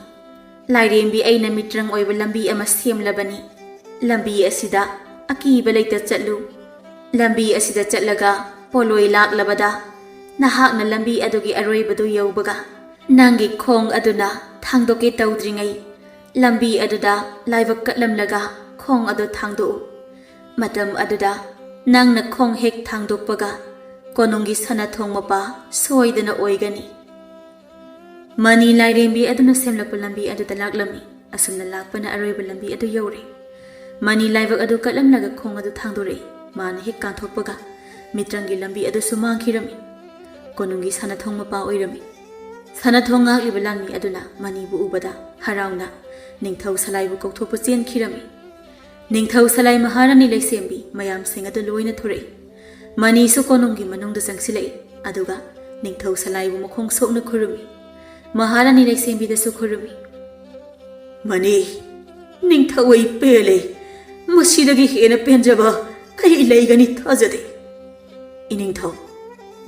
ꯂꯥꯏꯔꯦꯝꯕꯤ ꯑꯩꯅ ꯃꯤꯇ꯭ꯔꯪ ꯑꯣꯏꯕ ꯂꯝꯕꯤ ꯑꯃ ꯁꯦꯝꯂꯕꯅꯤ꯫ ꯂꯝꯕꯤ ꯑꯁꯤꯗ ꯑꯀꯤꯕ ꯂꯩꯇ ꯆꯠꯂꯨ꯫ ꯂꯝꯕꯤ ꯑꯁꯤꯗ ꯆꯠꯂꯒ ꯄꯣꯂꯣꯏ ꯂꯥꯛꯂꯕꯗ ꯅꯍꯥꯛꯅ ꯂꯝꯕꯤ ꯑꯗꯨꯒꯤ ꯑꯔꯣꯏꯕꯗꯨ ꯌꯧꯕꯒ ꯅꯪꯒꯤ ꯈꯣꯡ ꯑꯗꯨꯅ ꯊꯥꯡꯗꯣꯛꯀꯦ ꯇꯧꯗ꯭ꯔꯤꯉꯩ ꯂꯝꯕꯤ ꯑꯗꯨꯗ ꯂꯥꯏꯕꯛ ꯀꯠꯂꯝꯂꯒ ꯈꯣꯡ ꯑꯗꯨ ꯊꯥꯡꯗꯣꯛꯎ꯫ ꯃꯇꯝ ꯑꯗꯨꯗ ꯅꯪꯅ ꯈꯣꯡ ꯍꯦꯛ ꯊꯥꯡꯗꯣꯛꯄꯒ ꯀꯣꯅꯨꯡꯒꯤ ꯁꯅꯥꯊꯣꯡ ꯃꯄꯥ ꯁꯣꯏꯗꯅ ꯑꯣꯏꯒꯅꯤ"꯫ ꯃꯅꯤ ꯂꯥꯏꯔꯦꯝꯕꯤ ꯑꯗꯨꯅ ꯁꯦꯝꯂꯛꯄ ꯂꯝꯕꯤ ꯑꯗꯨꯗ ꯂꯥꯛꯂꯝꯃꯤ꯫ ꯑꯁꯨꯝꯅ ꯂꯥꯛꯄꯅ ꯑꯔꯣꯏꯕ ꯂꯝꯕꯤ ꯑꯗꯨ ꯌꯧꯔꯦ꯫ ꯃꯅꯤ ꯂꯥꯏꯕꯛ ꯑꯗꯨ ꯀꯠꯂꯝꯂꯒ ꯈꯣꯡ ꯑꯗꯨ ꯊꯥꯡꯗꯣꯔꯛꯏ꯫ ꯃꯥꯅ ꯍꯦꯛ ꯀꯥꯟꯊꯣꯛꯄꯒ ꯃꯤꯇ꯭ꯔꯪꯒꯤ ꯂꯝꯕꯤ ꯑꯗꯨꯁꯨ ꯃꯥꯡꯈꯤꯔꯝꯃꯤ꯫ ꯀꯣꯅꯨꯡꯒꯤ ꯁꯅꯥꯊꯣꯡ ꯃꯄꯥ ꯑꯣꯏꯔꯝꯃꯤ꯫ ꯁꯅꯥꯊꯣꯡ ꯉꯥꯛꯂꯤꯕ ꯂꯥꯟꯃꯤ ꯑꯗꯨꯅ ꯃꯅꯤꯕꯨ ꯎꯕꯗ ꯍꯔꯥꯎꯅ ꯅꯤꯡꯊꯧ ꯁꯂꯥꯏꯕꯨ ꯀꯧꯊꯣꯛꯄ ꯆꯦꯟꯈꯤꯔꯝꯃꯤ꯫ ꯅꯤꯡꯊꯧ ꯁꯂꯥꯏ ꯃꯍꯥꯔꯥꯅꯤ ꯂꯩꯁꯦꯝꯕꯤ ꯃꯌꯥꯝꯁꯤꯡ ꯑꯗꯨ ꯂꯣꯏꯅ ꯊꯣꯔꯛꯏ꯫ ꯃꯅꯤꯁꯨ ꯀꯣꯅꯨꯡꯒꯤ ꯃꯅꯨꯡꯗ ꯆꯪꯁꯤꯜꯂꯛꯏ꯫ ꯑꯗꯨꯒ ꯅꯤꯡꯊꯧ ꯁꯂꯥꯏꯕꯨ ꯃꯈꯣꯡ ꯁꯣꯛꯅ ꯈꯨꯔꯨꯝꯃꯤ꯫ ꯃꯍꯥꯔꯥꯅꯤ ꯂꯩꯁꯦꯝꯕꯤꯗꯁꯨ ꯈꯨꯔꯨꯝꯃꯤ꯫ "ꯃꯅꯤ, ꯅꯤꯡꯊꯧ ꯑꯩ ꯄꯦꯜꯂꯦ꯫ ꯃꯁꯤꯗꯒꯤ ꯍꯦꯟꯅ ꯄꯦꯟꯖꯕ ꯀꯔꯤ ꯂꯩꯒꯅꯤ ꯊꯥꯖꯗꯦ꯫ ꯏꯅꯤꯡꯊꯧ,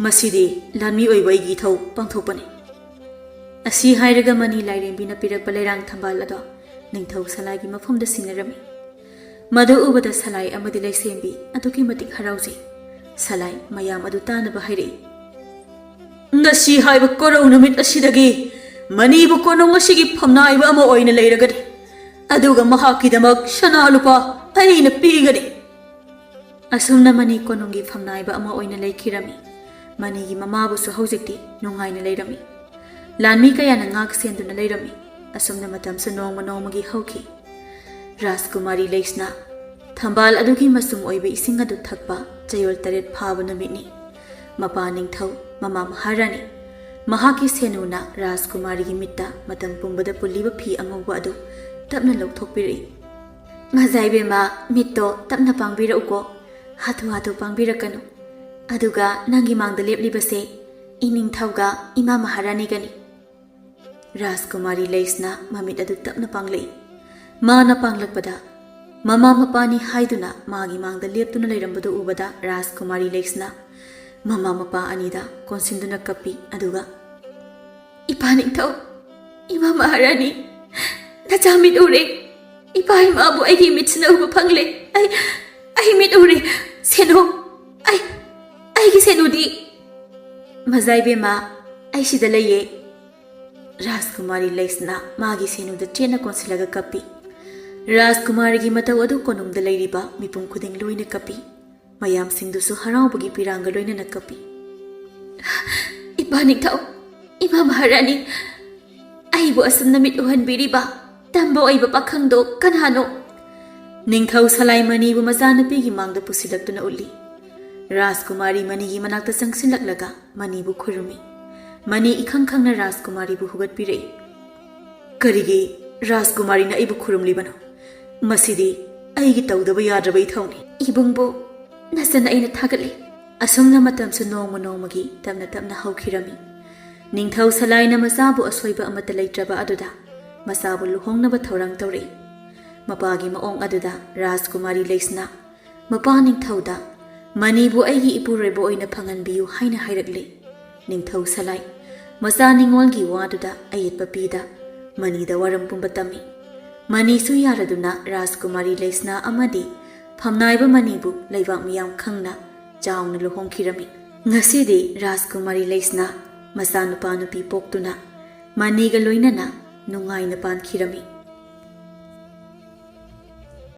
ꯃꯁꯤꯗꯤ ꯂꯥꯟꯃꯤ ꯑꯣꯏꯕ ꯑꯩꯒꯤ ꯏꯊꯧ ꯄꯥꯡꯊꯣꯛꯄꯅꯤ"꯫ ꯑꯁꯤ ꯍꯥꯏꯔꯒ ꯃꯅꯤ ꯂꯥꯏꯔꯦꯝꯕꯤꯅ ꯄꯤꯔꯛꯄ ꯂꯩꯔꯥꯡ ꯊꯝꯕꯥꯜ ꯑꯗꯣ ꯅꯤꯡꯊꯧ ꯁꯂꯥꯏꯒꯤ ꯃꯐꯝꯗ ꯁꯤꯟꯅꯔꯝꯃꯤ꯫ ꯃꯗꯨ ꯎꯕꯗ ꯁꯂꯥꯏ ꯑꯃꯗꯤ ꯂꯩꯁꯦꯝꯕꯤ ꯑꯗꯨꯛꯀꯤ ꯃꯇꯤꯛ ꯍꯔꯥꯎꯖꯩ꯫ ꯁꯂꯥꯏ ꯃꯌꯥꯝ ꯑꯗꯨ ꯇꯥꯅꯕ ꯍꯥꯏꯔꯛꯏ, "ꯉꯁꯤ ꯍꯥꯏꯕ ꯀꯣꯔꯧ ꯅꯨꯃꯤꯠ ꯑꯁꯤꯗꯒꯤ ꯃꯅꯤꯕꯨ ꯀꯣꯅꯨꯡ ꯑꯁꯤꯒꯤ ꯐꯝꯅꯥꯏꯕ ꯑꯃ ꯑꯣꯏꯅ ꯂꯩꯔꯒꯅꯤ, ꯑꯗꯨꯒ ꯃꯍꯥꯛꯀꯤꯗꯃꯛ ꯁꯅꯥ ꯂꯨꯄꯥ ꯑꯩꯅ ꯄꯤꯒꯅꯤ"꯫ ꯑꯁꯨꯝꯅ ꯃꯅꯤ ꯀꯣꯅꯨꯡꯒꯤ ꯐꯝꯅꯥꯏꯕ ꯑꯃ ꯑꯣꯏꯅ ꯂꯩꯈꯤꯔꯝꯃꯤ꯫ ꯃꯅꯤꯒꯤ ꯃꯃꯥꯕꯨꯁꯨ ꯍꯧꯖꯤꯛꯇꯤ ꯅꯨꯡꯉꯥꯏꯅ ꯂꯩꯔꯝꯃꯤ꯫ ꯂꯥꯟꯃꯤ ꯀꯌꯥꯅ ꯉꯥꯛ ꯁꯦꯟꯗꯨꯅ ꯂꯩꯔꯝꯃꯤ꯫ ꯑꯁꯨꯝꯅ ꯃꯇꯝꯁꯨ ꯅꯣꯡꯃ ꯅꯣꯡꯃꯒꯤ ꯍꯧꯈꯤ꯫ ꯔꯥꯖꯀꯨꯃꯥꯔꯤ ꯂꯩꯁꯅꯥ ꯊꯝꯕꯥꯜ ꯑꯗꯨꯒꯤ ꯃꯆꯨꯝ ꯑꯣꯏꯕ ꯏꯁꯤꯡ ꯑꯗꯨ ꯊꯛꯄ ꯆꯌꯣꯜ ꯇꯔꯦꯠ ꯐꯥꯕ ꯅꯨꯃꯤꯠꯅꯤ꯫ ꯃꯄꯥ ꯅꯤꯡꯊꯧ, ꯃꯃꯥ ꯃꯍꯥꯔꯥꯅꯤ, ꯃꯍꯥꯛꯀꯤ ꯁꯦꯅꯨꯅ ꯔꯥꯖꯀꯨꯃꯥꯔꯤꯒꯤ ꯃꯤꯠꯇ ꯃꯇꯝ ꯄꯨꯝꯕꯗ ꯄꯨꯜꯂꯤꯕ ꯐꯤ ꯑꯉꯧꯕ ꯑꯗꯨ ꯇꯞꯅ ꯂꯧꯊꯣꯛꯄꯤꯔꯛꯏ꯫ "ꯃꯖꯥꯏꯕꯦꯝꯃ, ꯃꯤꯠꯇꯣ ꯇꯞꯅ ꯄꯥꯡꯕꯤꯔꯛꯎꯀꯣ, ꯍꯥꯊꯨ ꯍꯥꯊꯨ ꯄꯥꯡꯕꯤꯔꯛꯀꯅꯨ꯫ ꯑꯗꯨꯒ ꯅꯪꯒꯤ ꯃꯥꯡꯗ ꯂꯦꯞꯂꯤꯕꯁꯦ ꯏꯅꯤꯡꯊꯧꯒ ꯏꯃꯥ ꯃꯍꯥꯔꯥꯅꯤꯒꯅꯤ"꯫ ꯔꯥꯖꯀꯨꯃꯥꯔꯤ ꯂꯩꯁꯅꯥ ꯃꯃꯤꯠ ꯑꯗꯨ ꯇꯞꯅ ꯄꯥꯡꯂꯛꯏ꯫ ꯃꯥꯅ ꯄꯥꯡꯂꯛꯄꯗ, ꯃꯃꯥ ꯃꯄꯥꯅꯤ ꯍꯥꯏꯗꯨꯅ ꯃꯥꯒꯤ ꯃꯥꯡꯗ ꯂꯦꯞꯇꯨꯅ ꯂꯩꯔꯝꯕꯗꯨ ꯎꯕꯗ ꯔꯥꯖꯀꯨꯃꯥꯔꯤ ꯂꯩꯁꯅꯥ ꯃꯃꯥ ꯃꯄꯥ ꯑꯅꯤꯗ ꯀꯣꯟꯁꯤꯟꯗꯨꯅ ꯀꯞꯄꯤ꯫ ꯑꯗꯨꯒ, "ꯏꯄꯥ ꯅꯤꯡꯊꯧ, ꯏꯃꯥ ꯃꯍꯥꯔꯥꯅꯤ, ꯅꯆꯥ ꯃꯤꯠ ꯎꯔꯦ꯫ ꯏꯄꯥ ꯏꯃꯥꯕꯨ ꯑꯩꯒꯤ ꯃꯤꯠꯁꯤꯅ ꯎꯕ ꯐꯪꯂꯦ꯫ ꯑꯩ, ꯑꯩ ꯃꯤꯠ ꯎꯔꯦ꯫ ꯁꯦꯅꯨ, ꯑꯩ, ꯑꯩꯒꯤ ꯁꯦꯅꯨꯗꯤ?" "ꯃꯖꯥꯏꯕꯦꯝꯃ, ꯑꯩ ꯁꯤꯗ ꯂꯩꯌꯦ"꯫ ꯔꯥꯖꯀꯨꯃꯥꯔꯤ ꯂꯩꯁꯅꯥ ꯃꯥꯒꯤ ꯁꯦꯅꯨꯗ ꯆꯦꯠꯅ ꯀꯣꯟꯁꯤꯜꯂꯒ ꯀꯞꯄꯤ꯫ ꯔꯥꯖꯀꯨꯃꯥꯔꯤꯒꯤ ꯃꯇꯧ ꯑꯗꯨ ꯀꯣꯅꯨꯡꯗ ꯂꯩꯔꯤꯕ ꯃꯤꯄꯨꯝ ꯈꯨꯗꯤꯡ ꯂꯣꯏꯅ ꯀꯞꯄꯤ꯫ ꯃꯌꯥꯝꯁꯤꯡꯗꯨꯁꯨ ꯍꯔꯥꯎꯕꯒꯤ ꯄꯤꯔꯥꯡꯒ ꯂꯣꯏꯅꯅ ꯀꯞꯄꯤ꯫ "ꯏꯄꯥ ꯅꯤꯡꯊꯧ, ꯏꯃꯥ ꯃꯍꯥꯔꯥꯅꯤ, ꯑꯩꯕꯨ ꯑꯁꯨꯝꯅ ꯃꯤꯠ ꯎꯍꯟꯕꯤꯔꯤꯕ ꯇꯝꯕ ꯑꯣꯏꯕ ꯄꯥꯈꯪꯗꯣ ꯀꯅꯥꯅꯣ?" ꯅꯤꯡꯊꯧ ꯁꯂꯥꯏ ꯃꯅꯤꯕꯨ ꯃꯆꯥꯅꯨꯄꯤꯒꯤ ꯃꯥꯡꯗ ꯄꯨꯁꯤꯜꯂꯛꯇꯨꯅ ꯎꯠꯂꯤ꯫ ꯔꯥꯖꯀꯨꯃꯥꯔꯤ ꯃꯅꯤꯒꯤ ꯃꯅꯥꯛꯇ ꯆꯪꯁꯤꯜꯂꯛꯂꯒ ꯃꯅꯤꯕꯨ ꯈꯨꯔꯨꯝꯃꯤ꯫ ꯃꯅꯤ ꯏꯈꯪ ꯈꯪꯅ ꯔꯥꯖꯀꯨꯃꯥꯔꯤꯕꯨ ꯍꯨꯒꯠꯄꯤꯔꯛꯏ꯫ "ꯀꯔꯤꯒꯤ ꯔꯥꯖꯀꯨꯃꯥꯔꯤꯅ ꯑꯩꯕꯨ ꯈꯨꯔꯨꯝꯂꯤꯕꯅꯣ? ꯃꯁꯤꯗꯤ ꯑꯩꯒꯤ ꯇꯧꯗꯕ ꯌꯥꯗ꯭ꯔꯕ ꯏꯊꯧꯅꯤ"꯫ "ꯏꯕꯨꯡꯕꯨ, ꯅꯆꯟ ꯑꯩꯅ ꯊꯥꯒꯠꯂꯤ"꯫ ꯑꯁꯨꯝꯅ ꯃꯇꯝꯁꯨ ꯅꯣꯡꯃ ꯅꯣꯡꯃꯒꯤ ꯇꯞꯅ ꯇꯞꯅ ꯍꯧꯈꯤꯔꯝꯃꯤ꯫ ꯅꯤꯡꯊꯧ ꯁꯂꯥꯏꯅ ꯃꯆꯥꯕꯨ ꯑꯁꯣꯏꯕ ꯑꯃꯠꯇ ꯂꯩꯇ꯭ꯔꯕ ꯑꯗꯨꯗ ꯃꯆꯥꯕꯨ ꯂꯨꯍꯣꯡꯅꯕ ꯊꯧꯔꯥꯡ ꯇꯧꯔꯛꯏ꯫ ꯃꯄꯥꯒꯤ ꯃꯑꯣꯡ ꯑꯗꯨꯗ ꯔꯥꯖꯀꯨꯃꯥꯔꯤ ꯂꯩꯁꯅꯥ ꯃꯄꯥ ꯅꯤꯡꯊꯧꯗ, "ꯃꯅꯤꯕꯨ ꯑꯩꯒꯤ ꯏꯄꯨꯔꯣꯏꯕ ꯑꯣꯏꯅ ꯐꯪꯍꯟꯕꯤꯌꯨ" ꯍꯥꯏꯅ ꯍꯥꯏꯔꯛꯂꯦ꯫ ꯅꯤꯡꯊꯧ ꯁꯂꯥꯏ ꯃꯆꯥ ꯅꯤꯉꯣꯜꯒꯤ ꯋꯥꯗꯨꯗ ꯑꯌꯦꯠꯄ ꯄꯤꯗ ꯃꯅꯤꯗ ꯋꯥꯔꯝ ꯄꯨꯝꯕ ꯇꯝꯃꯤ꯫ ꯃꯅꯤꯁꯨ ꯌꯥꯔꯗꯨꯅ ꯔꯥꯖꯀꯨꯃꯥꯔꯤ ꯂꯩꯁꯅꯥ ꯑꯃꯗꯤ ꯐꯝꯅꯥꯏꯕ ꯃꯅꯤꯕꯨ ꯂꯩꯕꯥꯛ ꯃꯤꯌꯥꯝ ꯈꯪꯅ ꯆꯥꯎꯅ ꯂꯨꯍꯣꯡꯈꯤꯔꯝꯃꯤ꯫ ꯉꯁꯤꯗꯤ ꯔꯥꯖꯀꯨꯃꯥꯔꯤ ꯂꯩꯁꯅꯥ ꯃꯆꯥꯅꯨꯄꯥ ꯅꯨꯄꯤ ꯄꯣꯛꯇꯨꯅ ꯃꯅꯤꯒ ꯂꯣꯏꯅꯅ ꯅꯨꯡꯉꯥꯏꯅ ꯄꯥꯟꯈꯤꯔꯝꯃꯤ꯫